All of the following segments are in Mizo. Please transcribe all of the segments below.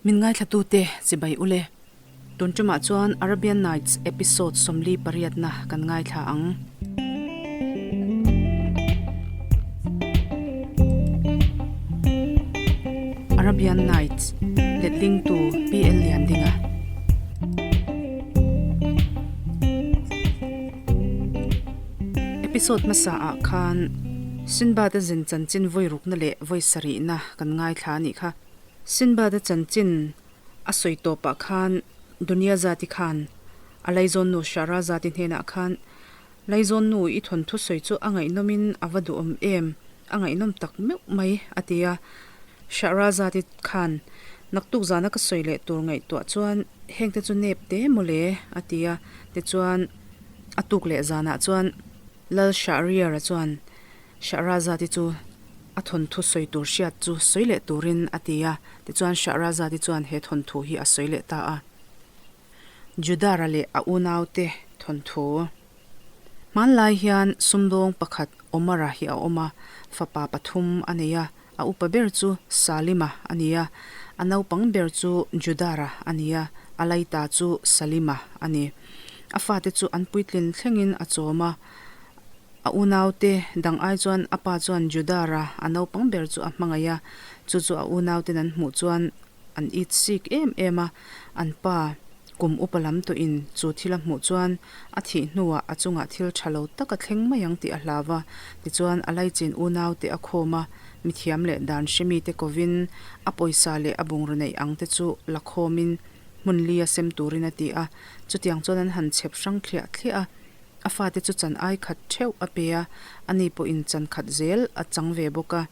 Min ngaithlatute chibai ule. Tun tumah chuan Arabian Nights episode 48 na kan ngaithla ang. Arabian Nights, Letlingtu PL Liandinga. Episode hmasa ah khan Sinbad-a zin chanchin vawi rukna leh vawi sarihna kan ngaithla a nih kha. Sinbad-a chanchin a sawi tawpah khan Dunyazati khan a laizawnnu Shahrazadi hnenah khan Laizawnnu i thawnthu sawi chu a ngaihnawmin a va duhawm em, a ngaihnawm tak meuh mai, a ti a. Shahrazadi khan naktuk zana ka sawi leh tur ngaihtuah chuan hengte chu nep te maw le, a ti a. Tichuan, a tuk leh zanah chuan Lal Shahriar-a chuan Shahrazadi chu a thawnthu sawi tur hriat chu sawi leh turin a ti a. Tichuan, Shahrazadi chuan he thawnthu hi a sawi leh ta a. Judara leh a unaute thawnthu. Hmanlai hian sumdawng pakhat Omara hi a awm a, fapa pathum a nei a, a upa ber chu Salima a ni a, a naupang ber chu Judara a ni a, a laita chu Salima a ni. A fate chu an puitlin thlengin a chawm a, a unaute dang ai chuan a pa chuan Judara a naupang ber chu a hmangaih a, chu chu a unauten an hmuh chuan An it sik em em a, an pa kum upa lam tawhin chu thil a hmuh chuan a thih hnuah a chungah thil tha lo tak a thleng mai ang tih a hlau a. Tichuan a laichin unaute a khawm a, mithiam leh dan hremite kovin a pawisa leh a bungraw neih ang te chu la khawmin hmun li a sem turin a ti a. Chutiang chuan an han chhep hrang thliah thliah a, a fate chu chan ai khat theuh a pe a, ani pawhin chan khat zel a chang ve bawk a.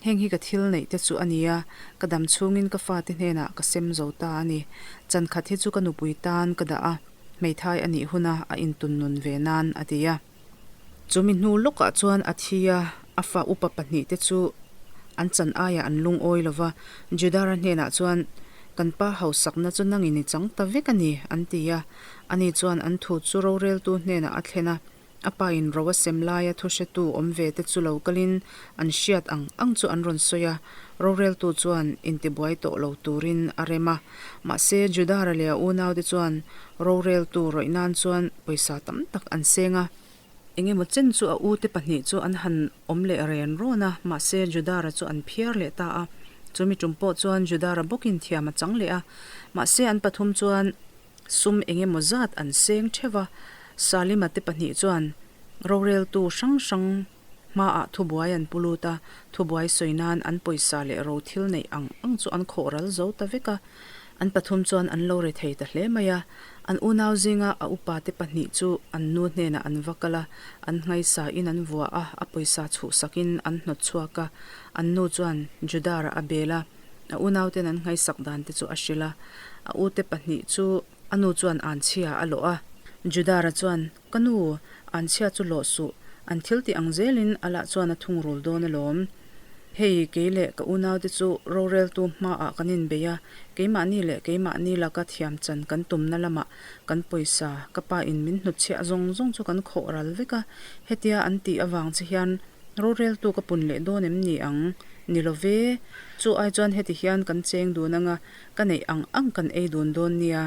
Heng hi ka thil neih te chu a ni a, ka dam chhungin ka fate hnenah ka sem zo ta a ni. Chan khat hi chu ka nupui tan ka dah a, hmeithai a nih huna a intun nun ve nan a ti a. Chumi hnu lawkah chuan a thi a, a fa upa pahnihte chu an chan aiah an lungawi lo va, Judara hnenah chuan, Kan pa hausakna chu nangin i chang ta vek a ni, an ti a. Ani chuan an thu chu roreltu hnenah a thlen a, A pa in ro a sem laia thuhretu awm ve te chu lo kalin an hriat ang ang chu an rawn sawi a, roreltu chuan intibuai tawh lo turin a rem a. Mahse, Judara leh a unaute chuan roreltu rawih nan chuan pawisa tam tak an seng a. Engemaw chen chu a ute pahnih chu an han awm leh ren rawn a, mahse Judara chu an phiar leh ta a. Chumi tum pawh chuan Judara bawkin thiam a chang leh a, mahse an pathum chuan Sum eng emaw zat an seng theuh a, Salima te pahnih chuan roreltu hrang hrang hmaah thubuai an pu lut a, thubuai sawi nan an pawisa leh ro thil neih ang ang chu an khawh ral zo ta vek a. An pathum chuan an lo re thei ta hle mai a, an unau zinga a upa te pahnih chu an nu hnenah an va kal a, an nghaisa in an vua a, a pawisa chhuhsakin an hnawt chhuak a, an nu chuan Judara a bel a. A unauten an nghaisak dan te chu a hrilh a, a ute pahnih chu a nu chuan anchhia a lawh a. Judara chuan, Ka nu, anchhia chu lawh suh, an thil tih ang zelin a lah chuan a thungrul dawn alawm. Hei, kei leh ka unaute chu roreltu hmaah kan inbei a, keimahni leh keimahni laka thiam chan kan tumna lamah kan pawisa ka pa in min hnutchhiah zawng zawng chu kan khawh ral vek a, hetia an tih avang che hian Roreltu ka pun leh dawn em ni ang? Ni lo ve, chu ai chuan heti hian kan cheng dun anga, ka neih ang ang kan ei dun dawn nia,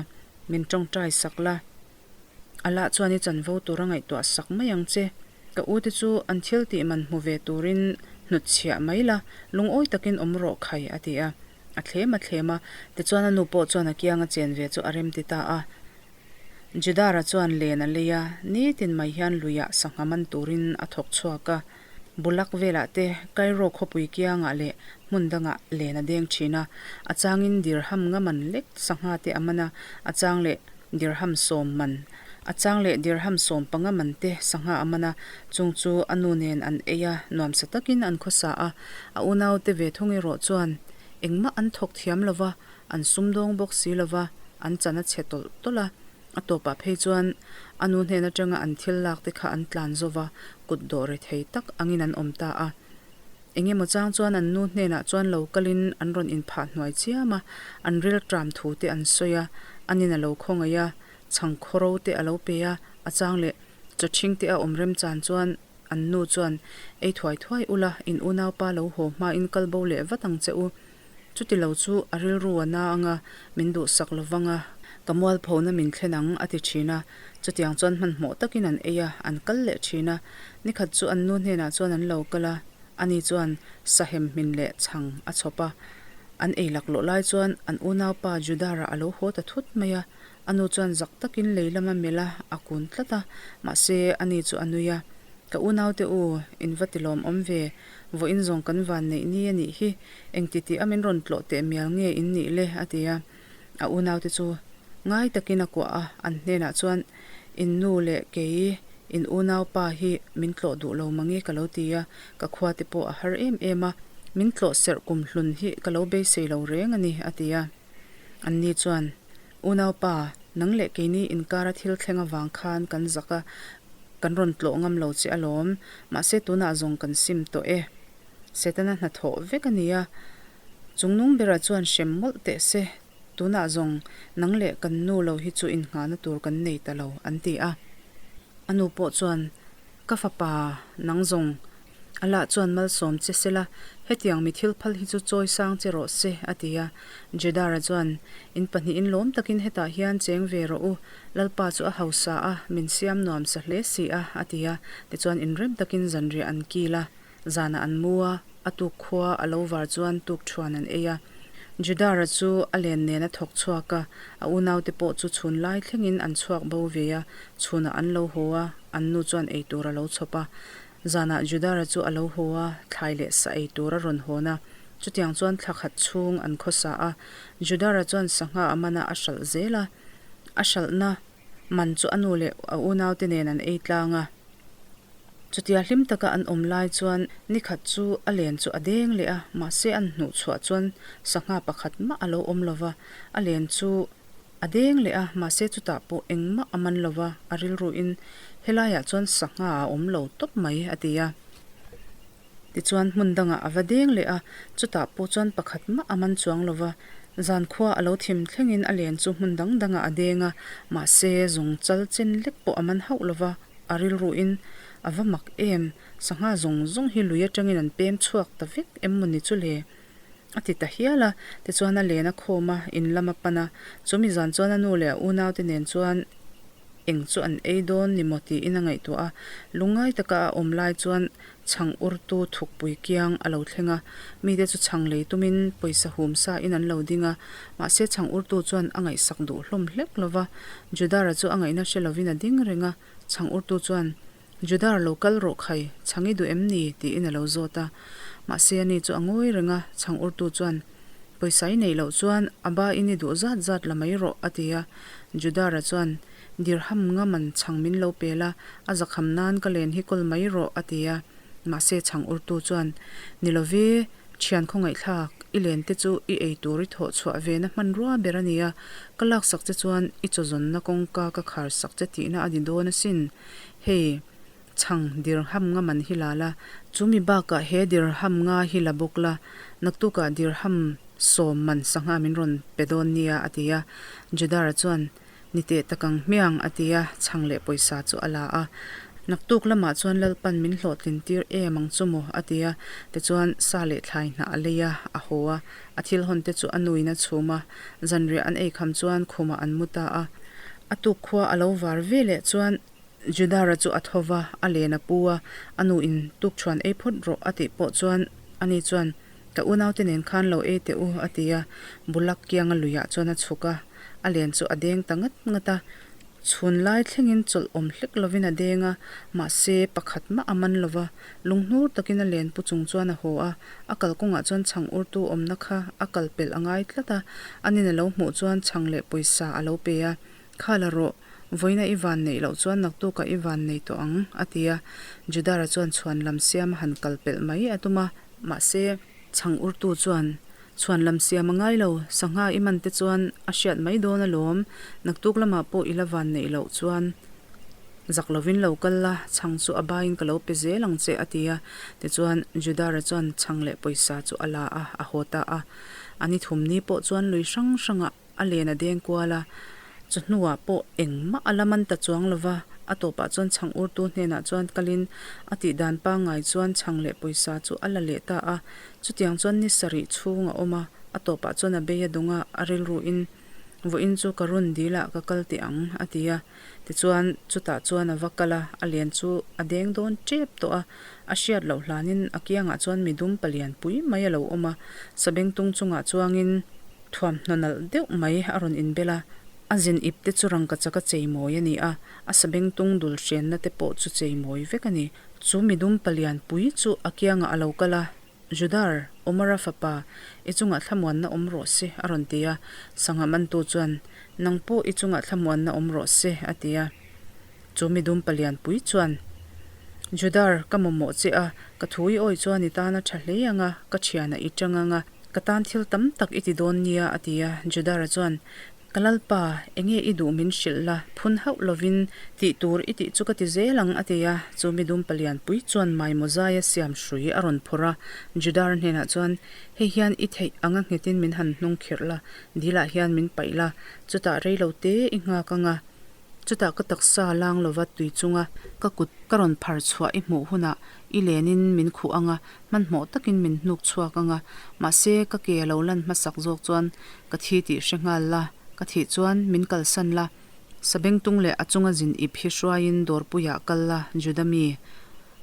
min tawngtai sak la. A lah chuan i chanvo tur a ngaihtuah sak mai ang che. Ka u te chu an thil tih man hmu ve turin hnutchhiah mai la, lungawi takin awm rawh khai a ti a. A thlem a thlem a, tichuan a nu pawh chuan a kianga chen ve chu a remti ta a. Judara chuan len a lei a, nitin mai hian luiah sangha man turin a thawk chhuak a. Bulak velah te, Cairo khawpui kiangah leh hmun dangah len a deng thin a. A changin dirham nga man lek sangha te a man a, a chang leh dirham sawm man, a chang leh dirham sawm panga man te sangha a man a. Chung chu a nu nen an ei a, nuamsa takin an khawsa a. A unaute ve thung erawh chuan engmah an thawk thiam lo va, An sumdawng bawk si lova, an chan a chhe tawlh tawlh a. A tawpah phei chuan a nu hnen atanga an thil lak te kha an tlan zo va, kut dawh re thei tak angin an awm ta a. Eng emaw chang chuan an nu hnenah chuan lo kalin an rawn inphah hnuai chiam a, an ril tram thu te an sawi a, anin a lo khawngaih a, chhang khawro te a lo pe a, a chang leh chawchhing te a awm remchan chuan an nu chuan, Ei thuai thuai ula, in unaupa lo haw hmain kal bo leh vat ang che u. Chuti lo chu a rilru a na anga min duhsak lo vang a, ka mualphona min thlen ang a ti thin a. Chutiang chuan hmanhmawh takin an ei a, an kal leh thin a. Nikhat chu an nu hnenah chuan an lo kal a, ani chuan sahem hmin leh chhang a chhawp a. An ei laklawh lai chuan an unaupa Judara a lo haw ta thut mai a. A nu chuan zak takin lei lama melh a, a kun tlat a, mahse ani chu a nui a. Ka unaute u, in va ti lawmawm ve, vawiin zawng kan van neih ni a nih hi, engti tih a min rawn tlawh teh mial nge in nih le? a ti a. A unaute chu ngai takin a kuah a, an hnenah chuan, In nu leh kei, in unaupa hi min tlawh duh lo mange ka lo ti a, ka khua te pawh a har em em a, min tlawh serh kum hlun hi ka lo beisei lo reng a ni, a ti a. Anni chuan, Unaupa, nang leh keini inkara thil thleng avang khan kan zak a, kan rawn tlawh ngam lo che alawm. Mahse tunah zawng kan sim tawh e. Setana hnathawh vek a ni a. Chungnung berah chuan hrem mawlh teh se, tunah zawng nang leh kan nu lo hi chu innghahna tur kan nei ta lo, an ti a. A nu pawh chuan, Ka fapa, nang zawng Allah chuan malsawm che sela, hetiang mi thil phal hi chu chawi sang che rawh se, a ti a. Jedara chuan, In pahnihin lawm takin hetah hian cheng ve rawh u, Lalpa chu a hausa a, min siam nuam sa hle si a, a ti a. Tichuan inrem takin zanriah an kil a, zanah an mu a, a tuk khua a lo var chuan tuk thuan an ei a. Judara chu a len nen a thawk chhuak a, a unaute pawh chu chhun lai thlengin an chhuak bo ve a, chhunah an lo haw a, an nu chuan eitur a lo chhawp a. Zanah Judara chu a lo haw a, thlai leh sa ei tur a rawn hawn a. Chutiang chuan thla khat chhung an khawsa a. Judara chuan sangha a man a, a hralh zel a. A hralhna man chu a nu leh a unaute nen an ei tlang a. Chutia hlim taka an awm lai chuan ni khat chu a len chu a deng leh a, mahse an hnuh chhuah chuan sangha pakhat mah a lo awm lo va. A len chu A deng leh a, mahse chutah pawh engmah a man lo va, a rilruin helaiah chuan sangha a awm lo tawp mai a ti a. Tichuan hmun dangah a va deng leh a, chutah pawh chuan pakhat mah a man chuang lo va, zankhua a lo thim thlengin a len chu hmun dang dangah a deng a, mahse zung chal chen lek pawh a man hauh lo va, a rilruin a va mak em, sangha zawng zawng hi lui atangin an pem chhuak ta vek em mawni chu le? A ti ta hial a, tichuan a len a khawm a, in lam a pan a. Chumi zan chuan a nu leh a unaute nen chuan eng chu an ei dawn ni maw tiin a ngaihtuah a. Lungngai taka a awm lai chuan chhang urtu thukpui kiang a lo thleng a, mite chu chhang lei tumin pawisa hum sa in an lo ding a, mahse chhang urtu chuan a ngaihsak duh hlawm hlek lo va. Judara chu a ngaihna hre lovin a ding reng a, chhang urtu chuan Judar lo kal rawh khai, chhang i duh em ni? tiin a lo zawt a. Mahse ani chu a ngawi reng a, chhang urtu chuan, Pawisa i neih loh chuan a ba in i duh zat zat la mai rawh, a ti a. Judara chuan, Dirham nga man chhang min lo pe la, a zakham nan ka len hi kawl mai rawh, a ti a. Mahse chhang urtu chuan, Ni love, thian khawngaihthlak, i len te chu i ei tur i thawh chhuah ve na hmanrua ber a ni a, ka laksak che chuan i chawzawnna kawngka ka khar sak che tihna a ni dawn asin. Hei, chhang dirham nga man hi la la, chumi bakah he dirham nga hi la bawk la, naktukah dirham sawm man sangha min rawn pe dawn nia, a ti a. Judara chuan, Ni teh tak ang hmiang, a ti a, chhang leh pawisa chu a la a. Naktuk lamah chuan Lalpan min hlawhtlin tir em ang chu maw, a ti a. Tichuan, sa leh thlai hnah a lei a, a haw a. A thil hawn te chu a nuin a chhum a, zanriah an eikham chuan khumah an mu ta a. A tuk khua a lo var ve leh chuan Judara chu a tho va, a len a pu a, a nu in tuk chhuan ei phawt rawh a tih pawh chuan ani chuan ka unaute nen khan lo ei teh u a ti a, bulak kianga luiah chuan a chhuk a, a len chu a deng ta ngat ngat a. Chhun lai thlengin chawlh awm hlek lovin a deng a, mahse pakhat mah a man lo va, lunghnur takin a len pu chung chuan a haw a, a kalkawngah chuan chhang urtu awmna kha a kal pelh a ngai tlat a, anin a lo hmuh chuan chhang leh pawisa a lo pe a, Kha la rawh, vawiina i van neih loh chuan naktukah i van nei tawh ang, a ti a. Judara chuan chhuan lam siam a han kal pelh mai a tum a, mahse, chhang urtu chuan, Chhuan lam siam a ngai lo, sangha i man te chuan a hriat mai dawn alawm, naktuk lamah pawh i la van neih loh chuan zak lovin lo kal la, chhang chu a baiin ka lo pe zel ang che, a ti a. Tichuan, Judara chuan chhang leh pawisa chu a la a, a haw ta a. A ni thum ni pawh chuan lui hrang hrangah a len a deng kual a, chu hnuah pawh engmah a la man ta chuang lo va, a tawpah chuan chhang urtu hnenah chuan kalin a tih dan pangngai chuan chhang leh pawisa chu a la leh ta a, chutiang chuan ni sarih chhung a awm a. A tawpah chuan a bei a dawng a, a rilruin, Vawiin chu ka rawn dil ah ka kal teh ang, a ti a. Tichuan, chutah chuan a va kal a, a len chu a deng dawn tep tawh a. A hriat loh hlanin a kiangah chuan midum palian pui mai a lo awm a, sabengtung chungah chuangin thuamhnaw nalh deuh mai a rawn inbel a. A zin ip te chu rangkachak a cheimawi a ni a, a sabengtung dul hrenna te pawh chu cheimawi vek a ni. Chu midum palian pui chu a kiangah a lo kal a, Judar, Omara fapa, i chungah thlamuanna awm rawh se, a rawn ti a. Sangha mantu chuan, Nang pawh i chungah thlamuanna awm rawh se, a ti a. Chu midum palian pui chuan, Judar, ka mamawh che a, ka thu i awih chuan i tan a tha hle ang a, ka thianah i tang ang a, ka tan thil tam tak i ti dawn nia, a ti a. Judara chuan, Ka Lalpa, enge i duh min hrilh la, phun hauh lovin tih tur i tih chu ka ti zel ang, a ti a. Chu midum palian pui chuan Maimaw-zaia siam hrui a rawn phawrh a, Judar hnenah chuan, Hei hian i theih anga nghetin min han hnung khirh la, dilah hian min paih la, chutah rei lo te i nghak ang a. Chutah ka taksa lang lova tui chunga ka kut ka rawn phar chhuah i hmuh hunah i lenin min khuh ang a, hmanhmawh takin min hnuk chhuak ang a, mahse ka ke a lo lan hmasak zawk chuan ka thi tih hre nghal la, ka thih chuan min kalsan la. Sabengtung leh a chunga zin ip hi hruaiin dawrpuiah kal la, Juda mi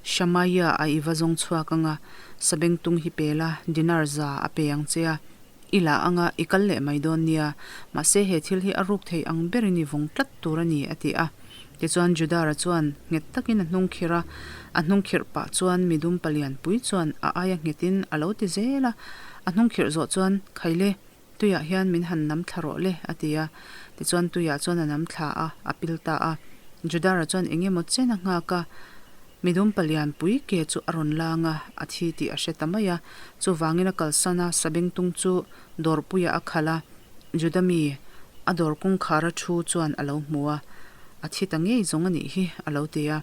Shamaia a i va zawng chhuak ang a, sabengtung hi pe la, dinar za a pe ang che a. I la anga i kal leh mai dawn nia, mahse he thil hi a ruk thei ang berin i vawng tlat tur a ni, a ti a. Tichuan Judara chuan nghet takin a hnung khirh a, a hnung khirh pah chuan midum palian pui chuan a aia nghetin a lo ti zel a. A hnung khirh zawh chuan, Khaile, tuiah hian min han nam thla rawh le, a ti a. Tichuan tuiah chuan a nam thla a, a pil ta a. Judara chuan eng emaw chen a nghak a. Midum palian pui ke chu a rawn lang a, a thi tih a hre ta mai a. Chuvangin a kalsan a, sabengtung chu dawrpuiah a khalh a, Juda mi a dawr kawngkhara thu chuan a lo hmu a, A thi ta ngei zawng a nih hi, a lo ti a.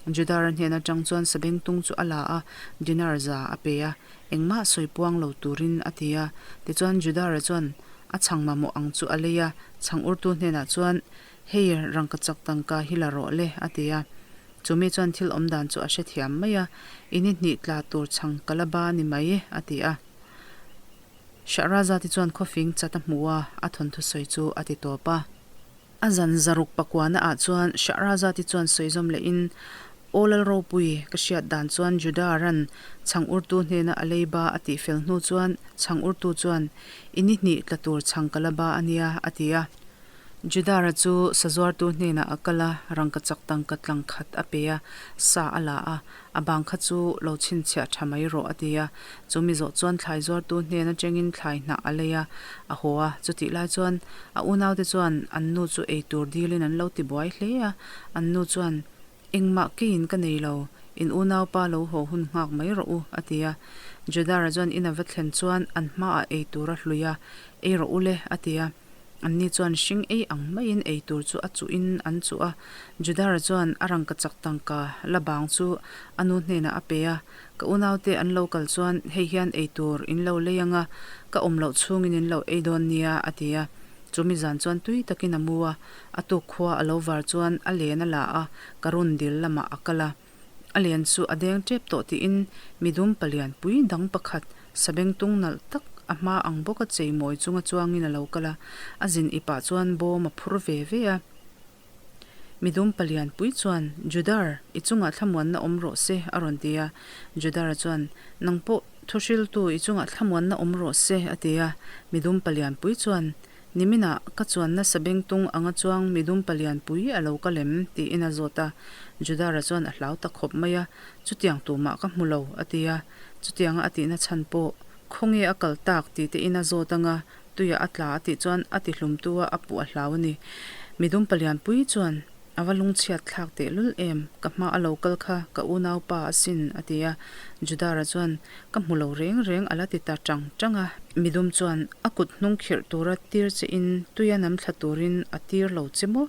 Judara hnen atang chuan sabengtung chu a la a, dinar za a pe a, engmah sawi puang lo turin a ti a. Tichuan Judara chuan a chhang mamawh ang chu a lei a, chhang urtu hnenah chuan, Hei rangkachak tangka hi la rawh le, a ti a. Chumi chuan thil awm dan chu a hrethiam mai a, I ni hnih tla tur chhang ka la ba ni mai, a ti a. Shahrazad-i chuan khawfing chat a hmu a, a thawnthu sawi chu a ti tawp a. A zan zaruk pakuana ah chuan Shahrazad-i chuan sawi zawm lehin, Aw Lalropui, ka hriat dan chuan Juda ran chhang urtu hnena a lei ba a tih fel hnu chuan chhang urtu chuan, I ni hnih tla tur chhang ka la ba a nia, a ti a. Judara chu sazuartu hnenah a kal a, rangkachak tangka tlang khat a pe a, sa a la a, a bang kha chu lo chhinchhiah tha mai rawh a ti a. Chu mi zawh chuan thlai zuartu hnen atangin thlai hnah a lei a, a haw a. Chutih lai chuan a unaute chuan an nu chu eitur dilin an lo ti buai hle a, an nu chuan, Engmah keiin ka nei lo, in unaupa lo haw hun nghak mai rawh u, a ti a. Judara chuan in a va thlen chuan an hmaah eitur a hlui a, Ei rawh u le, a ti a. Anni chuan hring ei ang maiin ei tur chu a chuhin an chuh a. Judara chuan a rangkachak tangka la bang chu a nu hnenah a pe a, Ka unaute an lo kal chuan hei hian ei tur in lo lei ang a, ka awm loh chhungin in lo ei dawn nia, a ti a. Chumi zan chuan tui takin a mu a, a tuk khua a lo var chuan a len a la a, ka run dil lamah a kal a. A len chu a deng tep tawh tiin midum palian pui dang pakhat sabengtung nalh tak a hma ang bawka chei mawi chunga chuangin a lo kal a, a zin ipah chuan bawm a phur ve ve a. Midum palian pui chuan, Judar, i chungah thlamuanna awm rawh se, a rawn ti a. Judara chuan, Nang pawh thuhriltu i chungah thlamuanna awm rawh se, a ti a. Midum palian pui chuan, Niminah ka chuanna sabengtung anga chuang midum palian pui a lo kal em? tiin a zawt a. Judara chuan a hlau ta khawp mai a, Chutiang tumah ka hmu lo, a ti a. Chutianga a tihna chhan pawh, Khawnge a kal tak? tih tein a zawt anga tuiah a tla a tih chuan a ti hlumtu a, a puh a hlau a ni. Midum palian pui chuan, A va lungchhiat thlak teh lul em, ka hma a lo kal kha ka unaupa asin, a ti a. Judara chuan, Ka hmu lo reng reng a la ti ta tang tang a. Midum chuan, A kut hnung khirh tura tir che in tuia nam thla turin a tir lo che maw?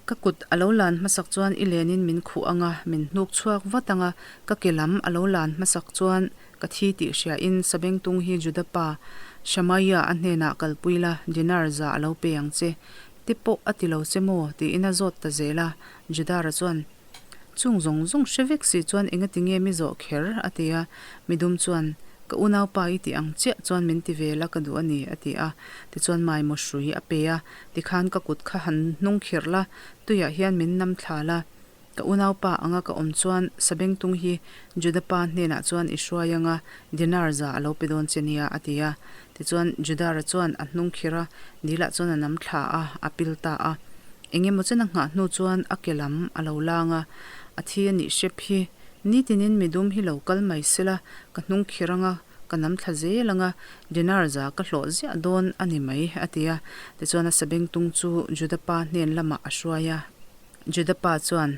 Ka kut a lo lan hmasak chuan i lenin min khuh ang a, min hnuk chhuak vat ang a, ka ke lam a lo lan hmasak chuan ka thi tih hriain Sabengtung hi Juda pa Shamaia a hnenah kalpui la, dinar za a lo pe ang che. Te pawh a ti lo che maw? tiin a zawt ta zel a. Judara chuan, Chung zawng zawng hre vek si chuan engati nge mi zawh kher? a ti a. Midum chuan, Ka unaupa i tih ang chiah chuan min ti ve la ka duh a ni, a ti a. Tichuan maimaw hrui a pe a, tikhan ka kut kha han hnung khirh la, tuiah hian min nam thla la. Ka unaupa anga ka awm chuan Sabengtung hi Juda pa hnenah chuan i hruai anga dinar za a lo pe dawn che nia, a ti a. Tichuan Judara chuan a hnung khirh a, dilah chuan a nam thla a, a pil ta a. Engemaw chen a nghah hnu chuan a ke lam a lo lang a, a thi a nih hrep hi. Nitinin midum hi lo kal mai sela, ka hnung khirh anga ka nam thla zel anga dinar za ka hlawh ziah dawn a ni mai, a ti a. Tichuan a sabengtung chu Juda pa hnen lamah a hruai a. Juda pa chuan,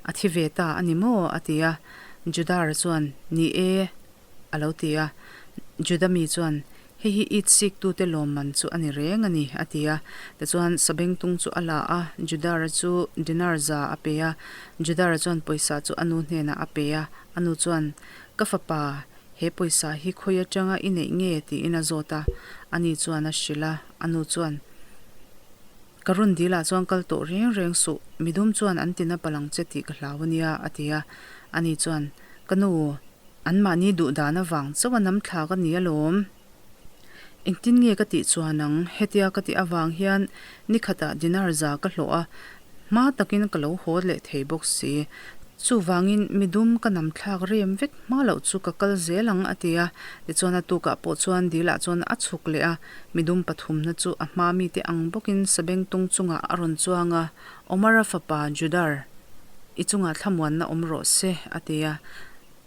A thi ve ta a ni maw? a ti a. Judara chuan, Ni e, a lo ti a. Juda mi chuan, Hei hi it siktute lawmman chu a ni reng a ni, a ti a. Tichuan, sabengtung chu a la a, Judara chu dinar za a pe a. Judara chuan pawisa chu a nu hnenah a pe a. A nu chuan, Ka fapa, he pawisa hi khawi atanga i neih nge? tiin a zawt a. Ani chuan a hrilh a. A nu chuan, Ka rawn dilah chuan kal tawh reng reng suh, midum chuan an tina palang che tih ka hlau a nia, a ti a. Ani chuan, Ka nu, anmahni duh dan avang chauh a nam thlak a ni alawm. Engtin nge ka tih chuan ang? Hetia ka tih avang hian nikhatah dinar za ka hlawh a, hma takin ka lo haw leh thei bawk si. Chuvangin midum ka nam thlak rem vek hma loh chu ka kal zel ang, a ti a. Tichuan a tukah pawh chuan dilah chuan a chhuk leh a. Midum pathumna chu a hma mite ang bawkin sabengtung chungah a rawn chuang a, Omara fapa Judar, i chungah thlamuanna awm rawh se, a ti a.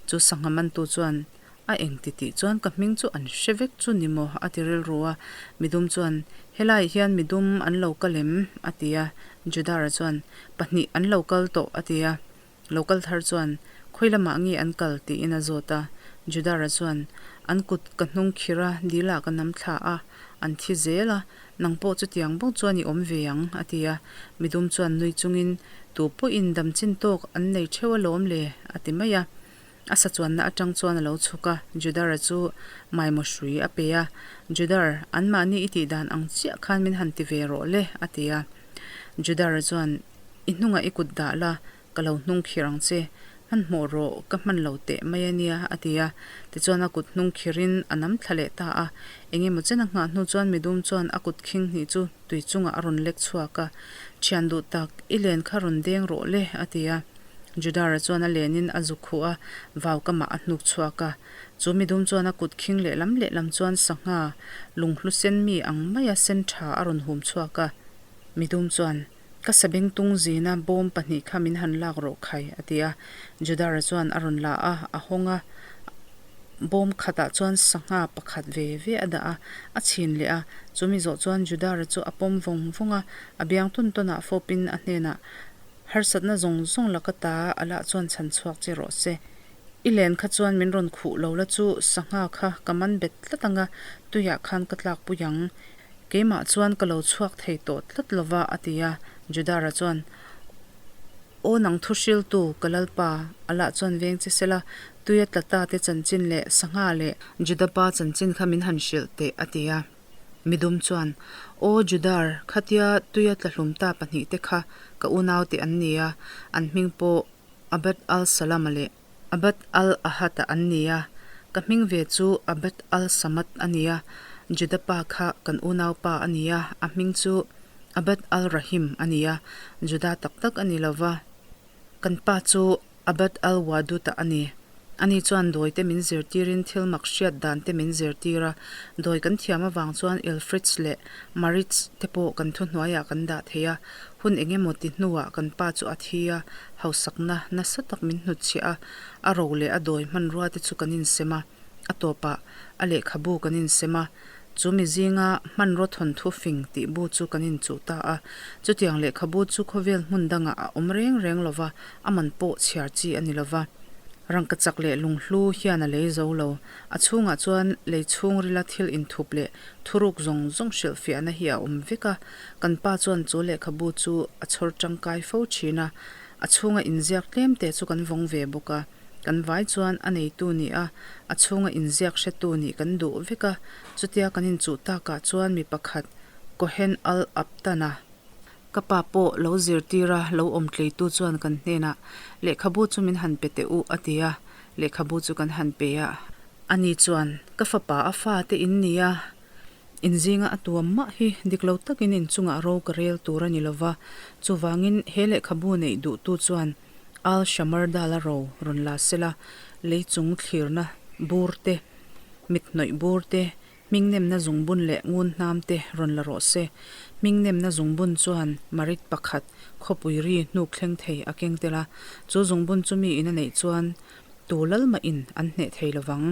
Chu sangha mantu chuan, A eng ti tih chuan ka hming chu an hre vek chu ni maw? a ti rilru a. Midum chuan, Helaiah hian midum an lo kal em? a ti a. Judara chuan, Pahnih an lo kal tawh, a ti a. Lo kal thar chuan, Khawi lamah nge an kal? tiin a zawt a. Judara chuan, An kut ka hnung khir a, dilah ka nam thla a, an thi zel a, nang pawh chutiang bawk chuan i awm ve ang, a ti a. Midum chuan nui chungin, Tu pawhin damchin tawk an nei theuh alawm le, a ti mai a. A sachuanna atang chuan a lo chhuk a, Judara chu maimaw hrui a pe a. Judar, anmahni i tih dan ang chiah khan min han ti ve rawh le, a ti a. Judara chuan, I hnungah i kut dah la, ka lo hnung khir ang che. Hmanhmawh rawh, ka hman lo teh mai a nia, a ti a. Tichuan a kut hnung khirin a nam thla leh ta a. Eng emaw chen a nghah hnu chuan midum chuan a kut khing hnih chu tui chungah a rawn lek chhuak a. Thian duh tak, i len kha rawn deng rawh le, a ti a. Judara chuan a lenin a zuk khuh a, vau kamah a hnuk chhuak a. Chu midum chuan a kut khing lehlam lehlam chuan sangha lunghlu sen mi ang maia sen tha a rawn hum chhuak a. Midum chuan, Ka sabengtung zina bawm pahnih kha min han lak rawh khai, a ti a. Judara chuan a rawn la a, a hawng a. Bawm khatah chuan sangha pakhat ve ve a dah a, a chhin leh a. Chu mi zawh chuan Judara chu a pawm vawng vawng a, a biang tawn tawnah fawpin a hnenah, Harsatna zawng zawng laka ta a lah chuan chhan chhuak che rawh se. I len kha chuan min rawn khuh lo la chu sangha kha ka man bet tlat anga tuiah khan ka tlak pui ang. Keimah chuan ka lo chhuak thei tawh tlat lo va, a ti a. Judara chuan, Aw nang thu hriltu, ka lalpa, a lah chuan veng che sela, tuia tla ta te chanchin leh sangha leh Juda pa chanchin kha min han hrilh teh, a ti a. Midum chuan, Aw Judar, khatia tuia tla hlum ta pahnihte kha ka unaute an ni a, an hming pawh Abd al-Salama leh Abd al-Ahad-a an ni a, ka hming ve chu Abd al-Samad a ni a, Juda pa kha kan unaupa a ni a, a hming chu Abd al-Rahim a ni a, Juda tak tak a ni lo va, kan pa chu Abd al-Wadud-a a ni. Ani chuan dawi te min zirtirin thil mak hriat dan te min zirtir a, dawi kan thiam avang chuan Ilfrits leh Marits te pawh kan thuhnuaiah kan dah thei a, hun eng emaw ti hnuah kan pa chu a thi a, hausakna nasa tak min hnutchhiah a, a ro leh a dawi hmanrua te chu kan insem a, a tawpah a lehkhabu kan insem a, chu mi zinga hmanraw thawnthu fing tih bu chu kan inchuh ta a, chutiang lehkhabu chu khawvel hmun dangah a awm reng reng lo va, a man pawh chhiar chi a ni lo va. Rangkachak leh lunghlu hian a lei zo lo. A chhungah chuan lei chhungrila thil inthup leh thuruk zawng zawng hrilhfiahna hi a awm vek a. Kan pa chuan chu lehkhabu chu a chhawr tangkai fo thin a, a chhunga inziak tlem te chu kan vawng ve bawk a. Kan vai chuan a neitu nih a, a chhunga inziak hretu nih kan duh vek a. Chutia kan inchuh takah chuan mi pakhat Cohen al-Abtan-a, Ka pa pawh lo zirtir a, lo awm tleitu chuan kan hnenah, Lehkhabu chu min han pe teh u, a ti a. Lehkhabu chu kan han pe a. Ani chuan, Ka fapa a fate in ni a, in zinga a tuam mah hi dik lo takin in chungah ro ka rel tur a ni lo va, chuvangin he lehkhabu neih duhtu chuan Al Shamardal-a ro rawn la sela, lei chung thlirna bur te, mit hnawih bur te, Hmingnemna zungbun leh ngun hnam te rawn la rawh se. Hmingnemna zungbun chuan marit pakhat khawpui ri hnuk thleng thei a keng tel a, chu zungbun chu mi in a neih chuan tu lal mah in an hneh thei lo vang.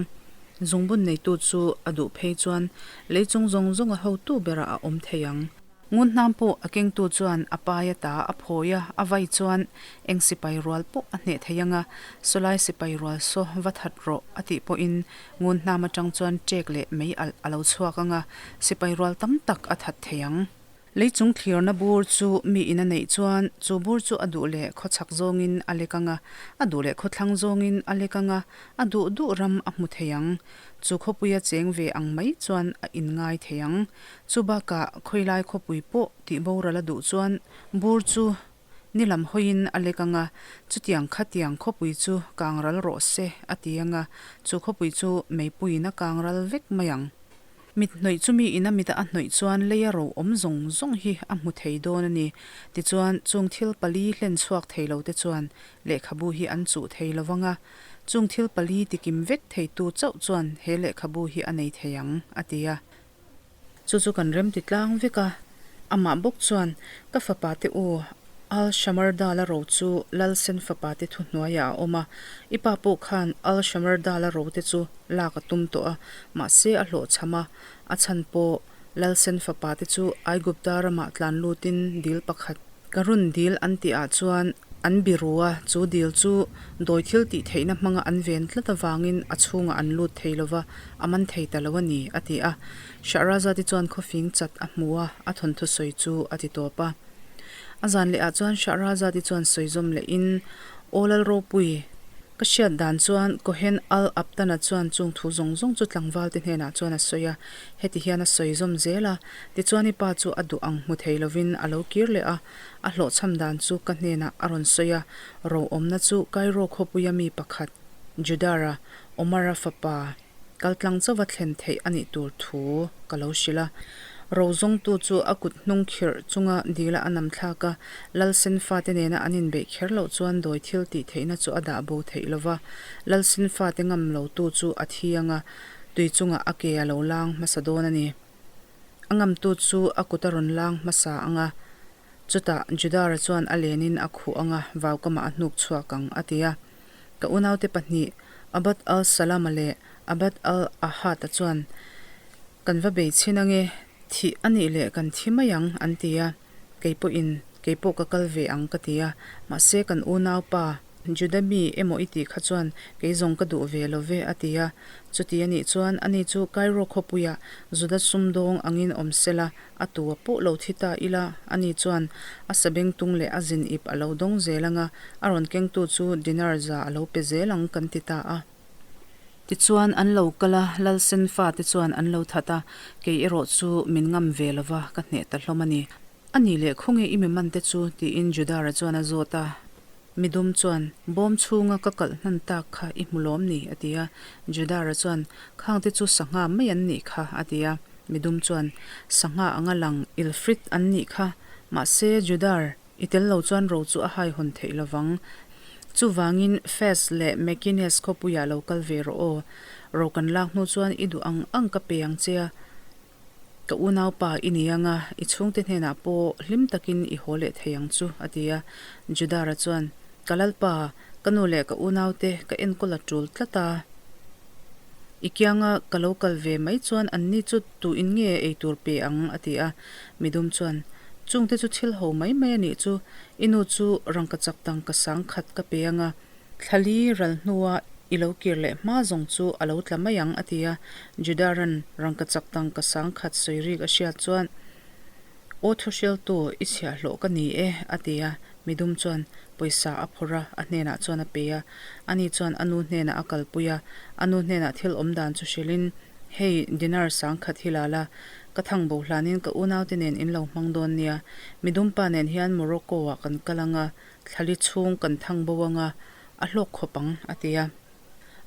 Zungbun neitu chu a duh phei chuan lei chung zawng zawng a hotu berah a awm thei ang. Ngun hnam pawh a kengtu chuan a pai ata a phawi a, a vai chuan eng sipai rual pawh a hneh thei ang a, sawlai sipai rual saw va that rawh a tih pawhin ngun hnam atang chuan ṭek leh mei alh a lo chhuak ang a, sipai rual tam tak a that thei ang. Lei chung thlirna bur chu mi in a neih chuan chu bur chu a duh leh khawchhak zawngin a lek ang a, a duh leh khawthlang zawngin a lek ang a, a duh duh ram a hmu thei ang. Chu khawpuia cheng ve ang mai chuan a inngai thei ang. Chu bakah khawilai khawpui pawh tih boral a duh chuan bur chu ni lam hawiin a lek ang a, chutiang khatiang khawpui chu kangral rawh se a ti ang a, chu khawpui chu meipuiin a kangral vek mai ang. Mit hnawih chu mi in a mita a hnawih chuan leia ro awm zawng zawng hi a hmu thei dawn a ni. Tichuan, chung thil pali hlen chhuak thei lo te chuan lehkhabu hi an chuh thei lo vang a, chung thil pali tikim vek theitu chauh chuan he lehkhabu hi a nei thei ang, a ti a. Chu chu kan rem ti tlang vek a, amah bawk chuan, Ka fapa te u, Al Shamardal-a ro chu Lal Sen fapa te thu hnuaiah a awm a, i pa pawh khan Al Shamardal-a ro te chu lak a tum tawh a, mahse a hlawhchham a, a chhan pawh Lal Sen fapa te chu Aigupta ramah tlan lutin dil pakhat Karun dil an tih ah chuan an biru a, chu dil chu dawi thil tih theihna hmanga an ven tlat avangin a chhungah an lut thei lo va, a man thei ta lo a ni, a ti a. Shahrazad-i chuan khawfing chat a hmu a, a thawnthu sawi chu a ti tawp a. A zan leh ah chuan Shahrazad-i chuan sawi zawm lehin, Aw Lalropui, Ka hriat dan chuan Cohen Al Abtana chuan chung thu zawng zawng chu tlangvalte hnenah chuan a sawi a, heti hian a sawi zawm zel a, tichuan i pa chu a duh ang hmu thei lovin a lo kir leh a, a hlawhchham dan chu ka hnenah a rawn sawi a, ro awmna chu Cairo khawpuia mi pakhat, Judara, Omar-a fapa, Kaltlang chauva thlen theih a nih tur thu ka lo hrilh a. Ro zawngtu chu a kut hnung khirh chunga dila a nam thlak a, Lalsen fate nena an inbeih kher loh chuan dawi thil tih theihna chu a dah bo theih lo va, Lalsen fate ngam lotu chu a thi ang a, tui chungah a ke a lo lang hmasa dawn a ni. A ngamtu chu a kut a rawn lang hmasa ang a, Chutah Judara chuan a lenin a khuh ang a, vaukamah a hnuk chhuak ang, a ti a. Ka unaute pahnih, Abd al-Salama leh Abd al-Ahad-a chuan, Kan va bei chhin ange, thih a nih leh kan thi mai ang, an ti a. Kei pawhin, Kei pawh ka kal ve ang, ka ti a. Mahse kan unaupa, Juda mi emaw i tih kha chuan kei zawng ka duh ve lo ve, a ti a. Chuti a nih chuan ani chu Cairo khawpuiah Juda sumdawng angin awm sela, A tu a pawh lo thi ta ila, ani chuan a sabengtung leh a zin ip a lo dawng zel ang a, a rawn kengtu chu dinar za a lo pe zel ang kan ti ta a. Tichuan an lo kal a, Lalsen fate chuan an lo that a, kei erawh chu min ngam ve lo va, ka hneh ta hlawm a ni. A nih leh khawnge i mi man te chu? tiin Judara chuan a zawt a. Midum chuan, Bawm chhunga ka kalh hnan tak kha i hmu lawm ni? a ti a. Judara chuan, Khangte chu sangha mai an nih kha, a ti a. Midum chuan, Sangha anga lang Ilfrit an nih kha. Mahse, Judar, i tel lo chuan ro chu a haihawn theih lo vang. Chuvangin, Fez leh Mekines khawpuiah lo kal ve rawh aw. Ro kan lak hnu chuan i duh ang ang ka pe ang che a. Ka unaupa i ni ang a, i chhungte hnenah pawh hlim takin i haw leh thei ang chu, a ti a. Judara chuan, Ka lalpa, ka nu leh ka unaute ka enkawl a tul tlat a. I kianga ka lo kal ve mai chuan anni chu tuin nge ei tur pe ang? a ti a. Midum chuan, Chungte chu thil ho mai mai a nih chu, i nu chu rangkachak tangka sangkhat ka pe ang a, Thlali ral hnua i lo kir leh hma zawng chu a lo tla mai ang, a ti a. Judaran rangkachak tangka sangkhat sawi rik a hriat chuan, Aw thuhriltu, i chhiahhlawh ka ni e, a ti a. Midum chuan pawisa a phawrh a, a hnenah chuan a pe a. Ani chuan a nu hnenah a kalpui a, a nu hnenah thil awm dan chu hrilhin, Hei, dinar sangkhat hi la la, ka thang bo hlanin ka unaute nen in lo hmang dawn nia. Midumpa nen hian Morocco-ah kan kal ang a, Thlali chhung kan thang bo anga, a hlawk khawp ang, a ti a.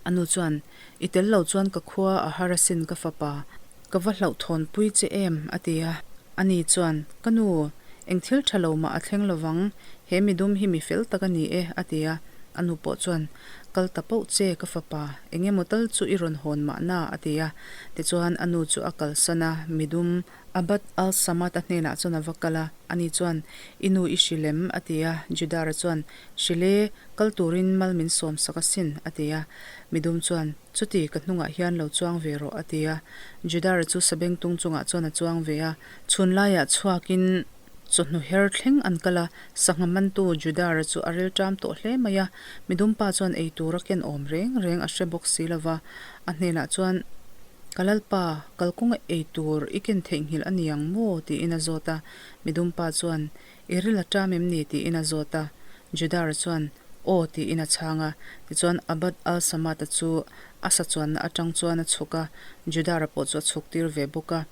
A nu chuan, I tel lo chuan ka khua a har asin ka fapa, ka va hlauhthawnpui che em? a ti a. Ani chuan, Ka nu, eng thil tha lo mah a thleng lovang, he midum hi mi fel tak a ni e, a ti a. A nu pawh chuan, Kal ta pauh che ka fapa, eng emaw tal chu i rawn hawn mahna, a ti a. Tichuan a nu chu a kalsan a, midum Abad al-Samad-a hnenah chuan a va kal a, ani chuan, I nu i hrilh em? a ti a. Judara chuan, Hrilh e, kal turin mal min sawm sak asin, a ti a. Midum chuan, Chuti, ka hnungah hian lo chuang ve rawh, a ti a. Judara chu sabengtung chungah chuan a chuang ve a. Chhun laiah chhuakin chawhnu her thleng an kal a, sangha mantu Judara chu a rilṭam tawh hle mai a. Midum pa chuan ei tura ken awm reng reng a hre bawk si lova, a hnenah chuan, Ka Lalpa, kalkawnga ei tur i ken theihnghilh a ni ang maw? tiin a zawt a. Midumpa chuan, I ril a ṭam em ni? tiin a zawt a. Judara chuan, Aw tiin a chhang a. Tichuan Abad al-Samad-a chu a sa chuanna aṭang chuan a chhuk a, Judara pawh chu a chhuk tir ve bawk a.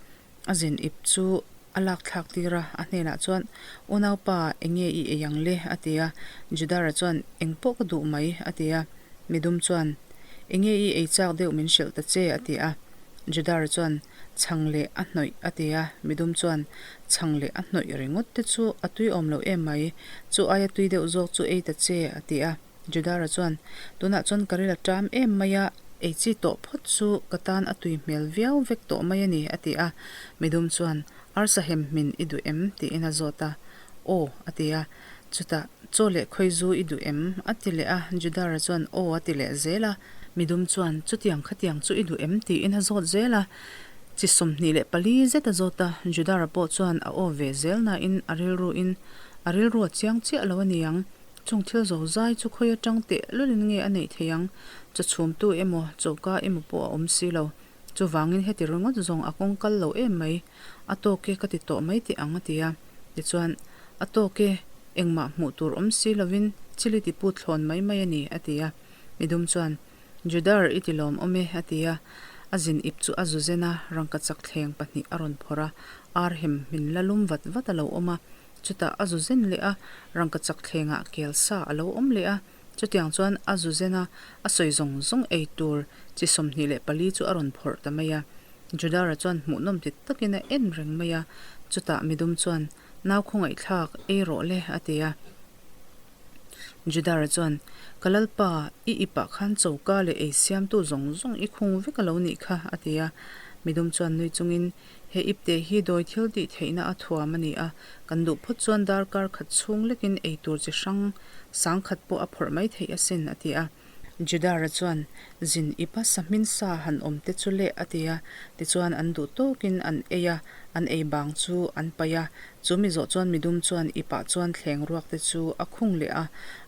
A zin ip chu a lak thlak tir a, a hnenah chuan, Unaupa, eng nge i ei ang le? a ti a. Judara chuan, Eng pawh ka duh mai, a ti a. Midum chuan, Eng nge i ei chak deuh min hrilh ta che? a ti a. Judara chuan, Chhang leh a hnawih, a ti a. Midum chuan, Chhang leh a hnawih ringawt te chu a tui awm lo em mai, chu aia tui deuh zawk chu ei ta che, a ti a. Judara chuan, Tunah chuan ka ril a ṭam em mai a, ei chi tawh phawt chu ka tan a tui hmel viau vek tawh mai a ni, a ti a. Midum chuan, Arsa hem hmin i duh em? tiin a zawt a. Aw, a ti a. Chutah, Chaw leh khawi zu i duh em? a ti leh a. Judara chuan, Aw, a ti leh zel a. Midum chuan, Chutiang khatiang chu i duh em? tiin a zawt zel a. Chi 24 zet a zawt a. Judara pawh chuan a aw ve zel nain a rilruin a rilru a chiang chiah lo a ni ang. Chung thil zo zai chu khawi atang teh lulin nge a neih theih ang? Chaw chhumtu emaw, choka emaw pawh a awm si lo. Chuvangin heti ringawt zawng a kawng kal lo em mai. A tawk e ka ti tawh mai teh ang a ti a. Tichuan, A tawk e, engmah hmuh tur awm si lovin chili ti put thlawn mai mai a ni a ti a. Midum chuan, Judar i ti lawm awm e a ti a. A zin ip chu a zu zen a, rangkachak thleng pahnih a rawn phawrh a, ar hem hmin la lum vat vat a lo awm a. Chutah a zu zen leh a, rangkachak thlengah kel sa a lo awm leh a. Chutiang chuan a zu zen a, a sawi zawng zawng ei tur chi 24 chu a rawn phawrh ta mai a. Judara chuan hmuhnawm ti takin a en reng mai a. Chutah midum chuan, Nau khawngaihthlak, ei rawh le, a ti a. Judara chuan, Ka Lalpa, i ipah khan choka leh ei siamtu zawng zawng i khung vek a lo nih kha, a ti a. Midum chuan nui chungin, He ipte hi dawi thil tih theihna a thuam a ni a, kan duh phawt chuan darkar khat chhung lekin ei tur chi hrang sangkhat pawh a phawrh mai theih asin, a ti a. Judara chuan, Zin ipa sahmin sa han awm te chu leh, a ti a. Tichuan an duh tawkin an ei a, an ei bang chu an paih a. Chu mi zawh chuan midum chuan ipah chuan thleng ruak te chu a khung leh a.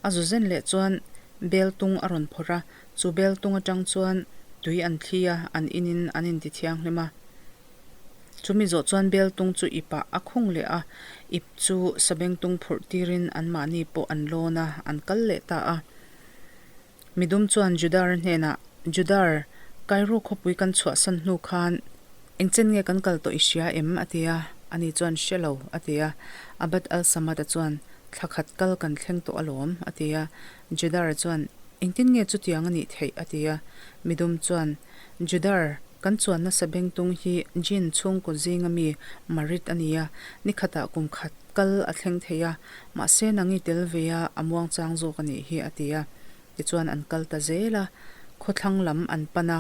A zu zen leh chuan bel tung a rawn phawrh a, Chu bel tung atang chuan tui an thli a, an inin an inti thianghlim a. Chumi zawh chuan bel tung chu ipah a khung leh a, ip chu sabeng tung phurh tirin anmahni pawh an lawn a, an kal leh ta a. Midum chuan Judar hnenah, Judar, Cairo khawpui kan chhuahsan hnu khan engchen nge kan kal tawh i hria em? a ti a. Ani chuan, Hre lo, a ti a. Abd al-Samad-a chuan, Thla khat kal kan thleng tawh alawm, a ti a. Judar chuan, Engtin nge chutiang a nih theih? a ti a. Midum chuan, Judar, kan chuan nasa bengtung hi Jin chhungkaw zinga mi Marit a ni a, nikhatah kum khat kal a thleng thei a, mahse nang i tel ve a, a muangchang zawk a nih hi, a ti a. Tichuan an kal ta zel a, khawthlang lam an pan a,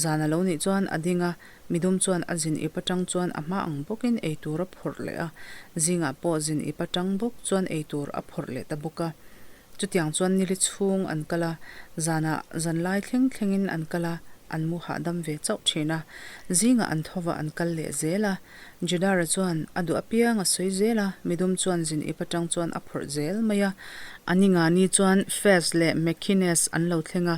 zan a lo nih chuan a ding a, midum chuan a zin ip atang chuan a hma ang bawkin eitur a phawrh leh a, zingah pawh zin ip atang bawk chuan eitur a phawrh leh ta bawk a. Chutiang chuan nili chhung an kal a, zanah zanlai thleng thlengin an kal a, an mu hahdam ve chauh thin a. Zingah an tho va an kal leh zel a. Judara chuan a duh apiang a sawi zel a, midum chuan zin ip atang chuan a phawrh zel mai a. A ni nga ni chuan Fez leh Mekines an lo thleng a,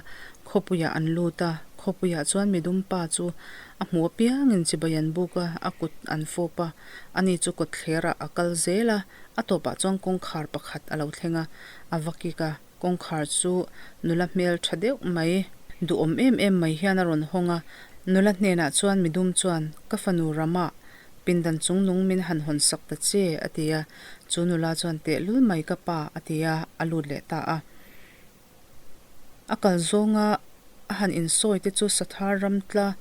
khawpuiah an lut a. Khawpuiah chuan midum pa chu a hmu apiangin chibai an buk a, a kut an fawp a. Ani chu kawtthlerah a kal zel a. A tawpah chuan kawngkhar pakhat a lo thleng a, a va kik a, kawngkhar chu nula hmel tha deuh mai, duhawm em em mai hian a rawn hawng a, nula hnenah chuan midum chuan, Ka fanu Ramah, pindan chung nung min han hawn sak ta che, a ti a, chu nula chuan tehlul mai ka pa, a ti a, a lut leh ta a. A kal zawnga. A han insawi te chu Sathar ramtla